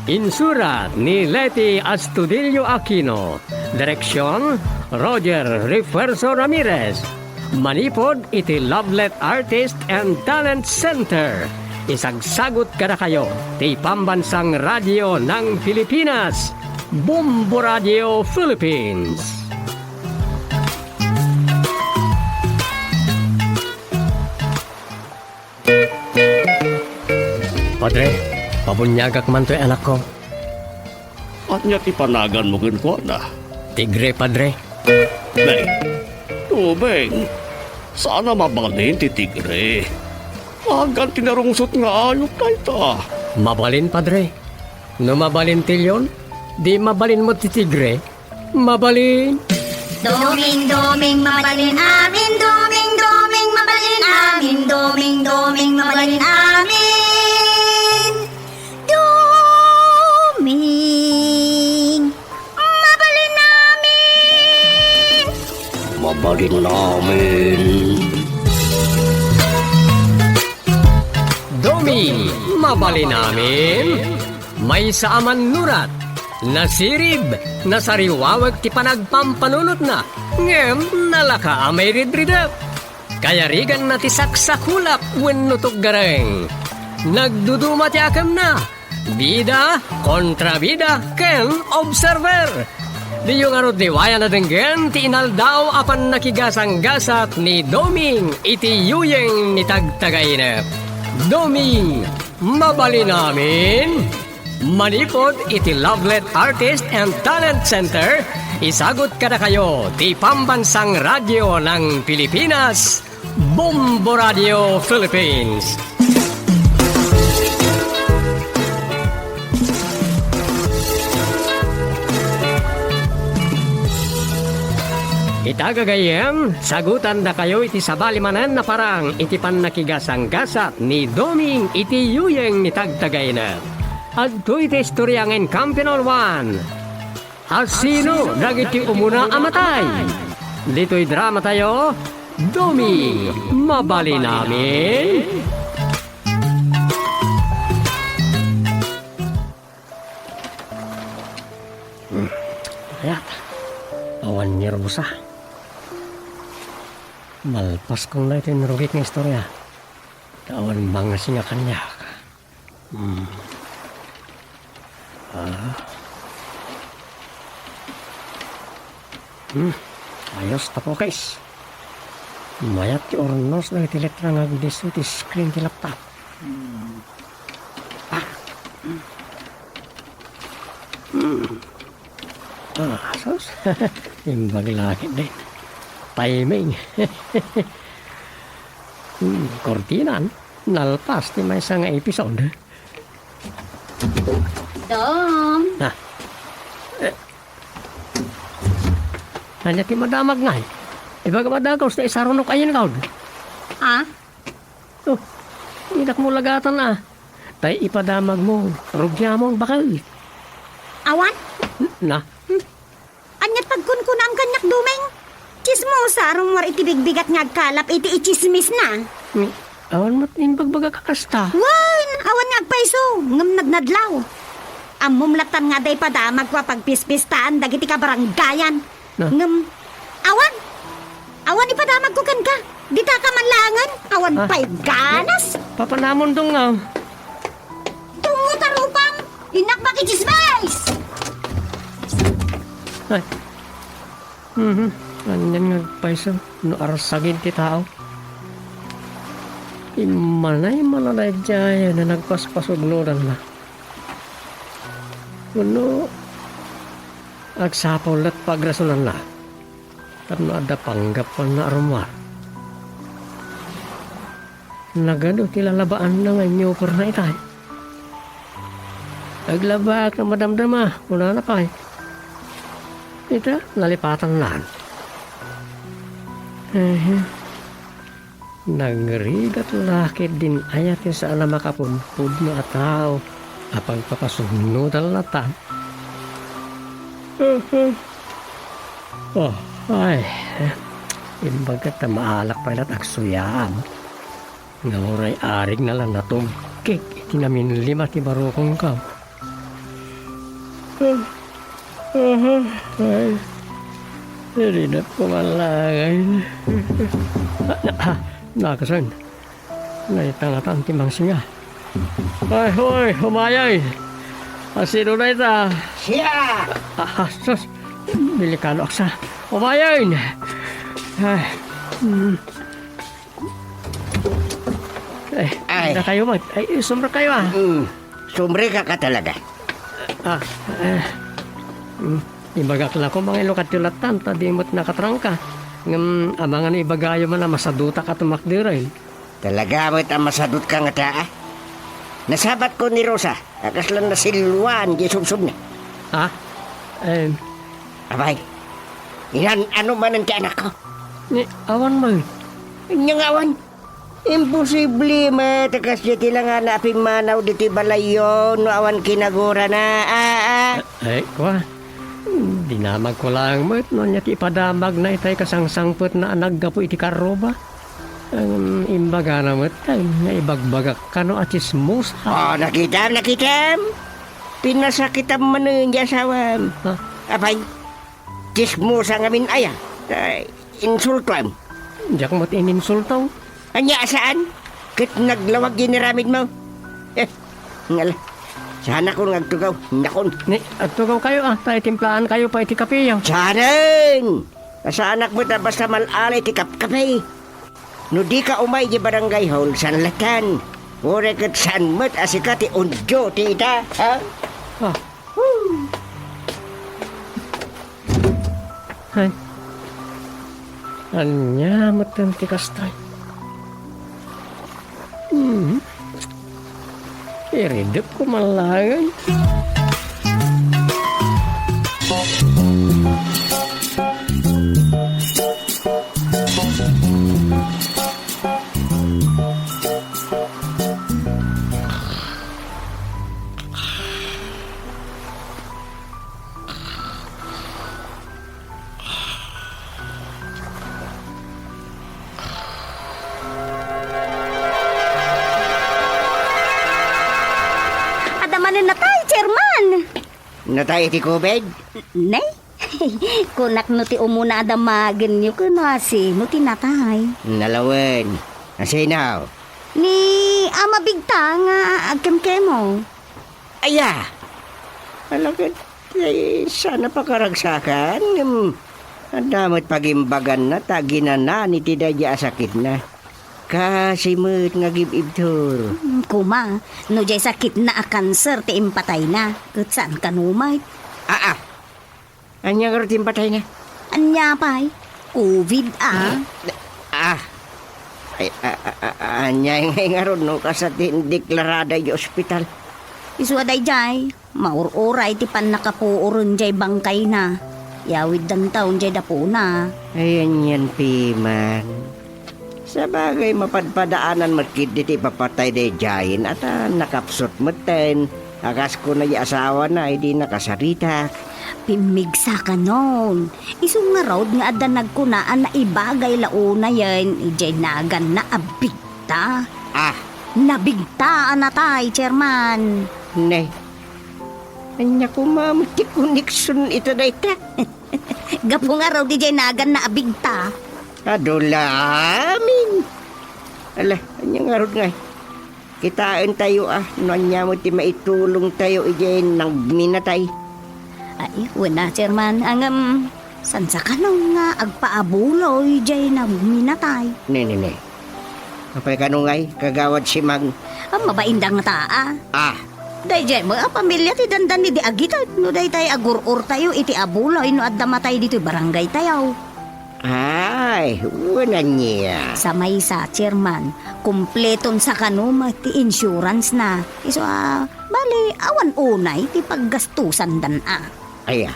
Insurat ni Leti Astudillo Aquino. Direksyon, Roger Refuerzo Ramirez. Manipud iti Lovelet Artist and Talent Center. Isagsagut kadakayo ti Pambansang Radio ng Pilipinas, Bombo Radio Philippines. Padre, pabuniagak man toy anakko. Ania ti panaganmo kenkuana? Tigre, Padre. Nay, Doming, saan a mabalin ti tigre. Agan ti narungsot nga ayup dayta. Mabalin, Padre. No mabalin ti leon, di mabalin met ti tigre. Mabalin. Doming, Doming, mabalin amin. Doming, Doming, mabalin amin. Doming, Doming, mabalin amin. Mabalin amin. Doming, mabalin amin. Maysa a mannurat, nasirib, nasariwawek ti panagpampanunotna, ngem nalaka a mairidridep. Kayariganna ti saksakulap wenno tuggareng. Nagduduma ti akemna, bida, kontrabida, ken observer. Diyo ngarud liwayan a denggen ti inaldaw a pannakigasanggasat ni Doming iti yuyeng ni Tagtagainep. Doming, mabalin amin? Manipud iti Lovelet Artist and Talent Center, isagut kadakayo ti Pambansang Radyo ng Pilipinas, Bombo Radio Philippines. Ita gagayyem, sagutandakayo iti sabali manen a parang iti pannakigasanggasat ni Doming iti yuyeng ni Tagtagainep. Adtoy ti istorya nga inkampion a ruar. Asino dagiti umuna a matay? Ditoy dramatayo, Doming, mabalin amin? Hmm, ayat. Awan nerbosa. Malpaskon la iti narugit nga istorya. Awan mangasi nga kaniak. Hmm. Ah. Hmm. Ayos, tapokis. Mayat ti urnos dagiti letra nga agdisso iti screen ti laptop. Hmm. Ah. Hmm. Ah, sus. Imbag langit din. Timing. Hmm, kortinan. Nalpas ti maysa nga episode. Dom. Ah. Eh. Ania ti madamag ngay? Ibagam a dagus ta isarunok a yinkaw. Ah? Oh, inak mo lagatan a. Tay ipadamag mo, rugiamon, bakit? Awan? Na? Hmm. Ania ti pagkunkunam kaniak, Doming? Tsismosa, rummuar iti bigbigat nga agkalap iti itsismisna. Hmm, awan met imbagbagak a kasta. Wen, awan nga agpayso, ngem nadnadlaw. Ammom lattan nga adda ipadamagko a pagpispistaen dagiti kabaranggayan. Na? Ngem, awan. Awan ipadamagko kenka. Ditaka man laengen. Awan Ah. pay ganas. Papanamon dungngaw. Tungo ta rupam. Innak makitsismis! Ay. Mhm. Anian nga agpayso no arsagin ti tao? Immanay man a daydiay a nagpaspasugnodanna. Wenno, agsapul la't pagrasonanna tapno adda panggapuanna a rummuar. Nagadu ti lalabaanna nga inyoperna itay. Aglabaak a madamdama, kunana pay. Ita, nalipatannan. Ehe. Nagrigat la ketdin aya ti saan a makapudpudno a tao a pagpapasugnodan lattan. Oh, ay, imbag ta maalak pay lat agsuyaam. Nga uray arigna la natugkik iti naminlima ti barukongko. Ah, ah, ay, irinat ko man laeng. Ah, ah, nakasan. Naitangatan ti mangsinga. Ay, hoy, umayay. Asino na ita? Siya! Ah, ah, sus. Delikado aksa. Umayay! Ay, mm. Eh, Ay. Anda kayo, Mike? Ay, sumra kayo, ah. Mm. Sumre ka ka talaga. Ah, eh. Mm. Ibagak la ko, mga ilokad ti lattan, ta di mo't nakatrangka. Ngem, amangan ibagayo man a masadutak a tumakderen. Talaga met a masadut ka nga taa? Nasabat ko ni Rosa, a kasla nasilluan di subsubna. Ha? Eh. Abay, inan-ano manen ti anakko? Ni, awan man. Anya nga awan? Imposible met a kasdiay ti langana a pimmanaw ditoy balayyo no awan kinagurana. Ah, ah. Ay, kwa. Dinamagko laeng met no ania ti ipadamagna itay kasangsangpetna a naggapu iti karruba. Ngem imbagana met nga ibagbagak kano a tsismosa. Ah, nakitam, nakitam! Pinasakitam manen ti asawam. Ha? Apay, tsismosa ngamin aya? Ay, insultoem. Diak met ininsulto. Ania a saan? Ket naglawag ti inaramidmo? Eh, ngala. Saanakon nga agtugaw, nakon. Ni, agtugawkayo, ah, ta itimplaankayo pay iti kapeyo. Saanen! Saanak met a basta mal-ala iti kapkape. No dika umay iti barangay hall, saan latta. Uray ket saan met a sika ti on-duty ita, ha? Ah. Woo! Ay. Ania met ti kasta? Hmm. Iridep ko man laeng. Adda manen natay, Chairman! Natay iti COVID? Nay? Kunak no ti umuna a damagenyo ken no asino ti natay. Nalawen. Asino? Ni Ama Bigta nga agkemkemo. Aya! Alagad, ay, saan a pakaragsakan, ngem adda met pagimbaganna ta aginanaanna iti daydiay a sakitna. Kaasi met nga agib-ibtur. Hmm, kuma, no diay sakitna a kanser ti impatayna, ket saan kano met? Aa, Ania ngarud ti impatayna? Ania pay? COVID, a. Ah. Ay, a, a, a, ania ngay ngarud no kasla ti indeklarada idiay ospital? Isu a daydiay, maur-uray ti pannakapuoren diay bangkayna. Yawiddanto diay dapuna. Ay, anian piman. Sabagay, mapadpadaanan met ketdi ti ipapatay daydiayen a ta nakapsut metten a kas kuna ti asawana idi nakasaritak. Pimmigsa kanon. Isu ngarud nga adda nagkuna a naibagay la unayen idiay naganna a bigta. Ah. Nabigta a natay, Chairman. Ne. Ania koma met ti koneksion ita dayta? Gapu ngarud idiay naganna a bigta. Adu la amin. Ala, ania ngarud ngay? Kitaentayo a no ania met ti maitulongtayo idiay nagminatay. Ay, wen a, Chairman, ngem, saan sa kano nga agpaabuloy diay nagminatay? Ne, ne, ne. Apay kano ngay, Kagawad Simang? Ah, mabain da ngata, a. Ah. Daydiay met a pamilia ti dandani idi agited no daytay a gur-ortayo iti abuloy no adda matay ditoy barangaytayo. Ay, wen ania. Sa maysa, Chairman, kumpleton sa kano met ti insurance na. Isu a, bali, awan unay ti paggastusandan a. Aya,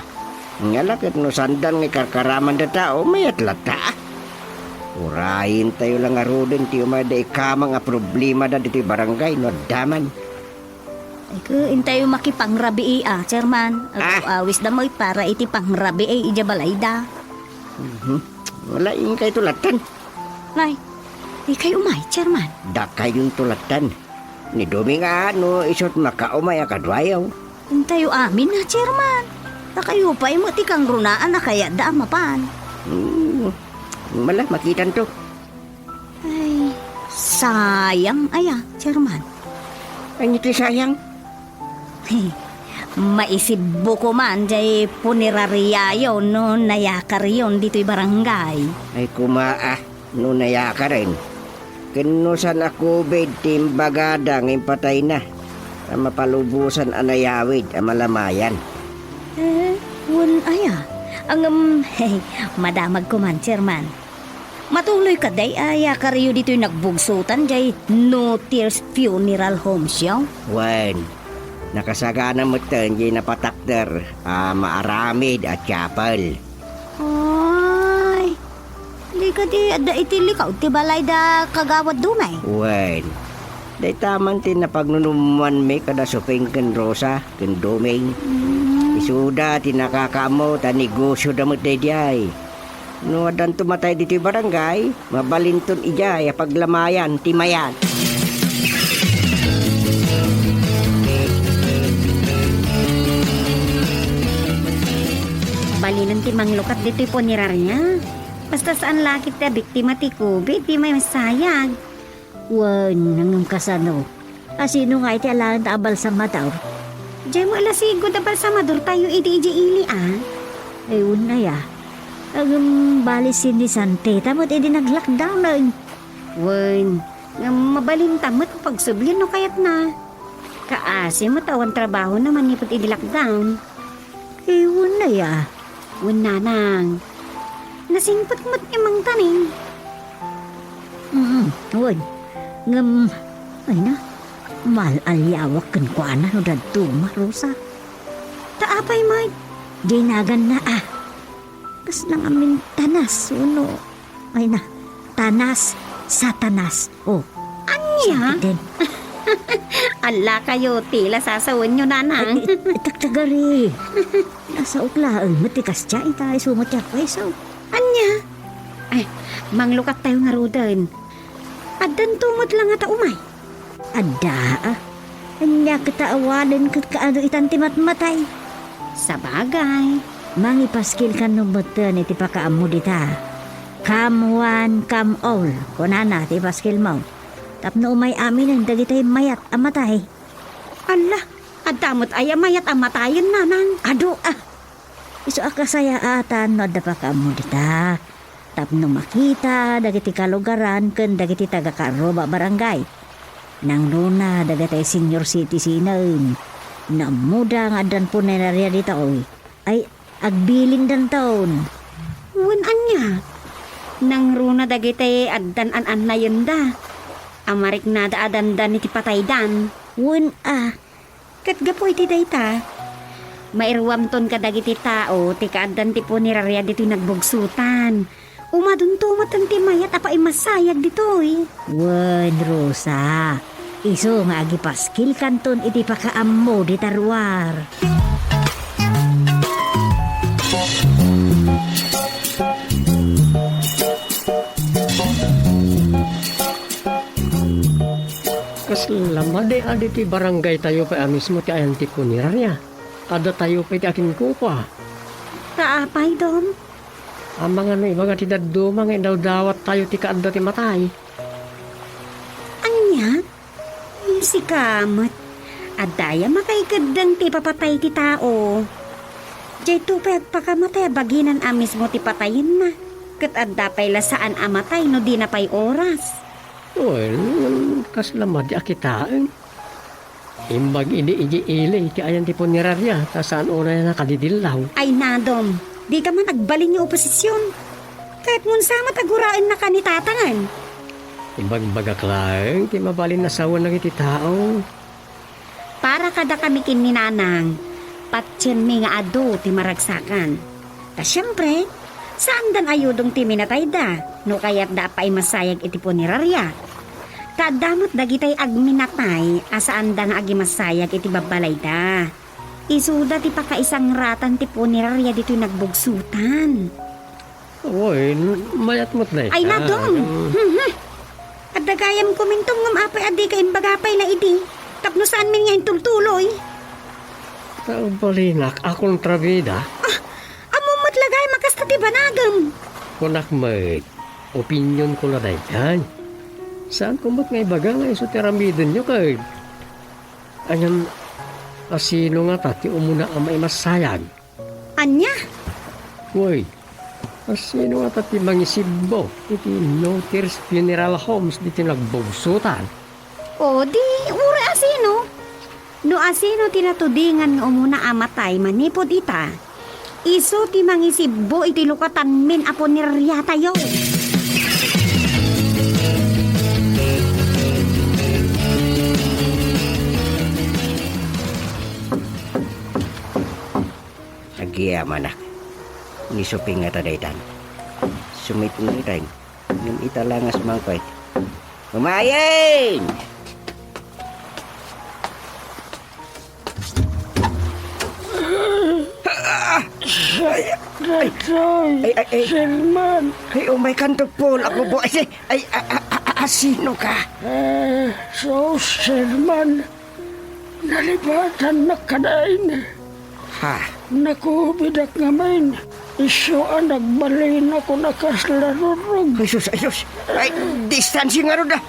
ngala ket no saandan nga ikarkaramanda tao, mayat latta. Urayentayo la ngaruden ti umayda ikamang a problemada ditoy barangay no adda man. Ay, ket intayo makipangrabii a, Chairman. Ah. Awisda met para iti pangrabii idiay balayda. Mhm. Wala, inkayto lattan. Nay, dikay umay, Chairman. Dakayonto lattan. Ni Doming a, no isut makaumay a kaduayo. Intayo amin a, Chairman. Dakayo pay met ti kangrunaan a kayatda a mapan. Hmm. Mala, makitanto. Ay, sayang aya, Chairman. Ania ti sayang? Maisibbo koman diay punerariayo no nayakaryon ditoy barangay. Ay, kuma a, no nayakaren. Ken no saan a COVID ti imbagada nga impatayna, a mapalubosan a nayawid a malamayan. Eh, wen aya? Ngem, madamag koman, Chairman. Matuloy kadi a yakaryo ditoy nagbugsotan diay No Tears Funeral Home Show? Wen, nakasagana metten diay napatakder a maaramid a chapel. Ay, di kadi adda iti likaw ti balayda, Kagawad Dumeng? Wen, dayta man ti napagnunummoanmi kada Suping ken Rosa ken Dumeng. Mm. Isuda ti nakakaammo ta negosio da met daydiay. No addanto matay ditoy barangay, mabalinton idiay a paglamayan ti mayat. Balinen ti manglukat ditoy punerarya. Basta saan la ket ti abiktima ti covid ti mamasayag. Wen, ngem kasano? Asino nga iti alaen ta abalsamador? Diay mo ala sigud a balsamador tayo idi idiay ili, a? Ay, wen aya. Ngem bali sinni Santeta met idi nag-lockdown, ay. Wen, ngem mabalinta met a pagsublin no kayatna. Kaasi met awan trabahona manipud idi lockdown. Ay, wen aya. Wen, nanang. Nasingpet met ni Mang Taning. Mm, wen. Ngem, ay na, mal-aliawak kenkuana no dadduma, Rosa. Ta apay met? Diay naganna, a. Kasla ngamin tanas, wenno, ay na, tanas, Satanas. Oh, ania? Sakiten. Allakayo ti la sasawenyo, nanang. Ay, ay, tagtagari. Nasaok laeng met ti kasdiay, ta isu met ti agpayso. Ania? Ay, manglukat tayo ngaruden. Addanto met la ngata umay. Adda, a. Ania ket ta awanen ket kaadu itan ti matmatay? Sabagay. Mangipaskilkanto metten iti pakaammo dita. Come one, come all, kunana ti ipaskilmo. Tapno umay aminen dagiti mayat a matay. Alla, adda met aya mayat a matayen, nanang? Adu, a. Isu a kasayaatan no adda pakaammo dita. Tapno makita dagiti kalugaran ken dagiti taga-Carroba Barangay. Nangruna dagiti senior citizen-en. No ammoda nga addan punerarya ditoy, ay agbilindanton. Wen ania? Nangruna dagiti addan an-annayenda a mariknada a dandan iti pataydan. Wen a, Ket gapu iti dayta, mairuamton kadagiti tao ti kaaddan ti punerarya ditoy nagbugsotan. Umadunto met ti mayat a paimasayag ditoy. Wen, Rosa, isu nga agipaskilkanton iti pakaammo dita ruar. Kasla madi a ditoy barangaytayo pay a mismo ti ayan ti punerarya. Addatayo pay ti akinkukua. Ta apay, Dom? Amangan no ibaga ti dadduma nga idawdawattayo ti kaadda ti matay. Ania? Sika met. Adda aya makaikeddeng ti ipapatay ti tao. Dayto pay agpakamatay a baginan a mismo ti patayenna. Ket adda pay la saan a matay no dina pay oras. Wen, ngem kasla madi a kitaen. Imbag idi idiay ili ti ayan ti punerarya, ta saan unay a nakadidillaw. Ay, Dom, dika man agbalin nga oposision. Kayatmo sa met a guraennaka ni Tatangen. Ibagbagak laeng ti mabalin a sawen dagiti tao. Para kadakami ken ni Nanang, patienmi nga adu ti maragsakan. Ta siempre, saandan a yudong ti minatayda no kayatda a paimasayag iti punerarya. Ta adda met dagiti agminatay a saanda nga agimasayag iti babbalayda. Isuda ti pakaisangratan ti punerarya ditoy nagbugsotan. Wen, mayat met dayta. Ay, Dom. Hmm. Mhm. Adda gayam kuminto ngem apay a dika imbaga pay la idi. Tapno saanmin nga intultuloy. Ta balinak a kontrabida. Ah, ammom met la gayam a kasta ti banagem. Kunak met, opinionko la dayta. Saanko met nga ibaga nga isu ti aramidenyo ket. Ngem, asino ngata ti umuna a maimasayag? Ania? Wen, asino ngata ti mangisibbo iti Noters Funeral Homes ditoy nagbugsotan? O, di, uray asino? No asino ti natudingan nga umuna a matay manipud ita, isu ti mangisibbo iti lukatanmin a punerariatayo. Agyamanak. Ni Suping ngata daytan. Sumitngiten. Ngem ita la nga sumangpet. Umayen! Daytoy, Ay, ay, ay. Sherman. Ay, umay kanto, Paul. Ako po. Ay, si-, ay, a, a, a, a, sino ka? Eh, so, Sherman, nalipatan na kadain. Ha? Nakubidak ngamin. Isu a nagbalinako na kasla rurog. Ay, sus, ay, sus. Ay, distancing nga rod, ah.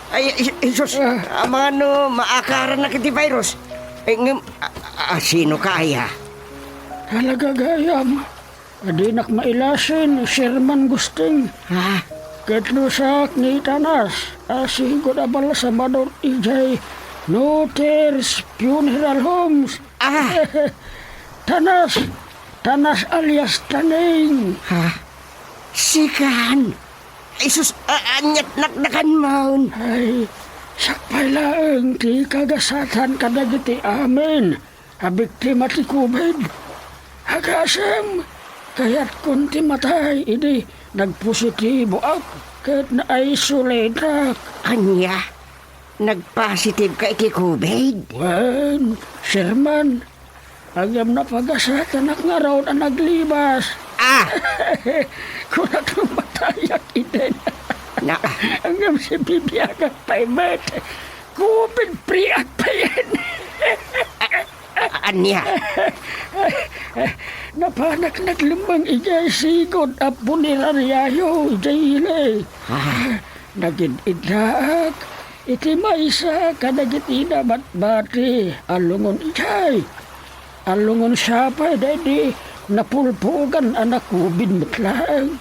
Ay, ay, ay, sus. Ah. Amano, maakaran na kiti virus. Ay, ngem, a, a, sino ka, aya? Talaga gayam. Adinak mailasin, Sherman Gusting. Ha? Ket lusak ni Tanas, a sigud a balsamador idiay Nuters Funeral Homes. Ah! Tanas! Tanas alias Taning! Ha? Sikan? Ay, sus, a-, ania't naknakan man? Ay, sakbay laeng ti kagasatan kadagiti amin a biktima ti COVID. Agasem, kayatkon ti matay idi nagpositiboak ket na-isolateak. Ania? Nagpositive ka iti COVID? Wen, Sherman, ngem napagasatanak ngarud a naglibas. Ah! Kunak no matayak iden. Na- Ngem sibibiagak pay met. COVID free ak payen. A-, ania? Napanak naglemmeng idiay sigud a punerariayo idiay ili. Ah. Nagid-iddaak iti maysa kadagiti nabatbati a lungon idiay. A lungon siapay daydi napulpugan a na-COVID met laeng.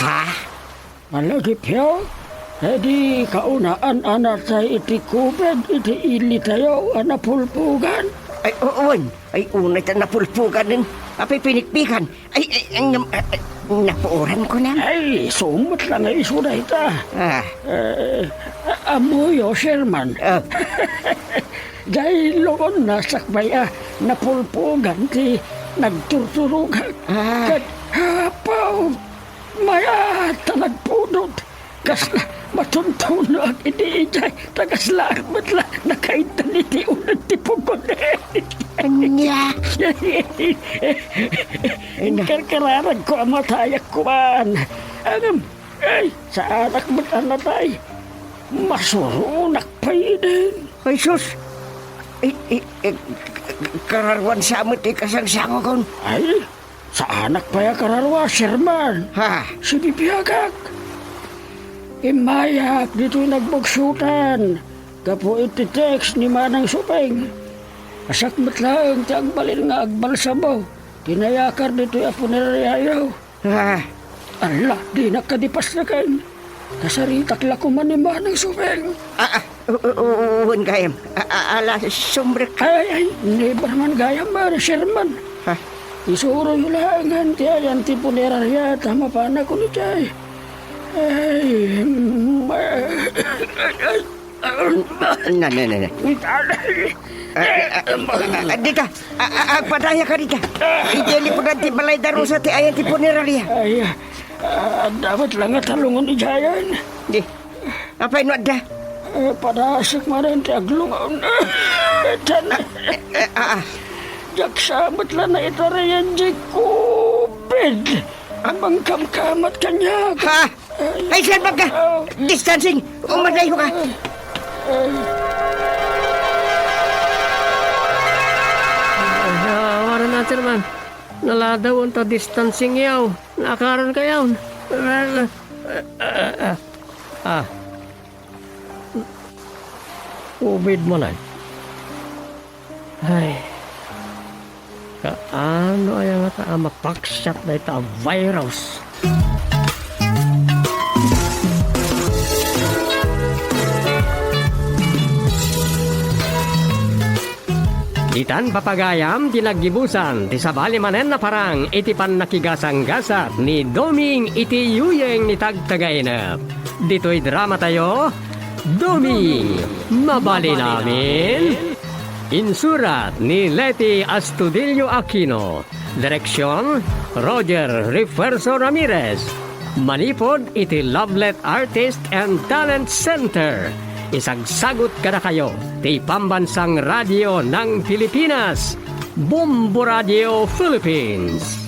Ha? Malagipyo, idi kaunaan a natay iti COVID iti ilitayo a napulpugan. Ay, u-, wen. Ay, unay ta napulpuganen. Apay pinikpikan. Ay, ay, ay, nam-, ay, ay, napuoran ko na. Ay, sumat lang ay isu dayta. Ah. Eh, a-, ammoyo, Sherman. Ah. Daydi lungon na sakbay a napulpugan ti nagturturogak. Ah. Ket, apaw, mayat ta nagpudot. Kasla matuntunoak idi idiay, ta kasla met la nakaintan iti uneg ti pugonen. Ania? Ania? Inkarkararagko a matayak kuman. Ngem, ay, saanak met a natay. Masuronak pay iden. Ay, sus! I, i, i, kararuan sa met ti kasangsangokon. Ay, saanak pay a kararua, Sherman. Ha? Sibibiagak. Immayak ditoy nagbugsotan gapu iti text ni Manang Supeng. Asak met laeng ti agbalin nga agbalsamo ti nayakar ditoy a punerariayo. Ah. Ala, dinak kadi pasneken. Kasaritak la koma ni Manang Supeng. Ah, ah, u-, u-, u-, wen gayam. A-, a-, ala, sumrek. Ay, ay, never man gayam, Mari Sherman. Ha? Isuroyo laengen ti ayan ti puneraria ta mapanakon idiay. Ay, mm, ay, ay, ay. Na, na, na, na. Ah, ah, ah, ah, dita. Ah, ah, agpadayaka dita. Idiay lipudan ti balay da Rosa ti ayan ti puneraria. Ay, ah, adda met la nga talongon idiayen. Di. Apay no adda? Eh, padasek manen ti aglungaw. Tan-, eh, eh, ah, ah. Diak sa met la naitarayan di COVID. Amang kamkamat kaniak. Ha? Ay, salbag ka! Distancing! Umadayho ka! Ay, ah, wara na, Chairman. Naladaw ta distancing yaw. Naakaran kayaw. Ah. COVID manen. Ay. Kaano aya ngata a mapaksiat dayta a virus? Ditan papagayam ti naggibusan ti sabali manen a parang iti pannakigasanggasat ni Doming iti yuyeng ni Tagtagainep. Ditoy dramatayo, Doming, mabalin amin. Insurat ni Leti Astudillo Aquino. Direksyon, Roger Refuerzo Ramirez. Manipud iti Lovelet Artist and Talent Center. Isagsagut kadakayo ti Pambansang Radio ng Pilipinas, Bombo Radio Philippines.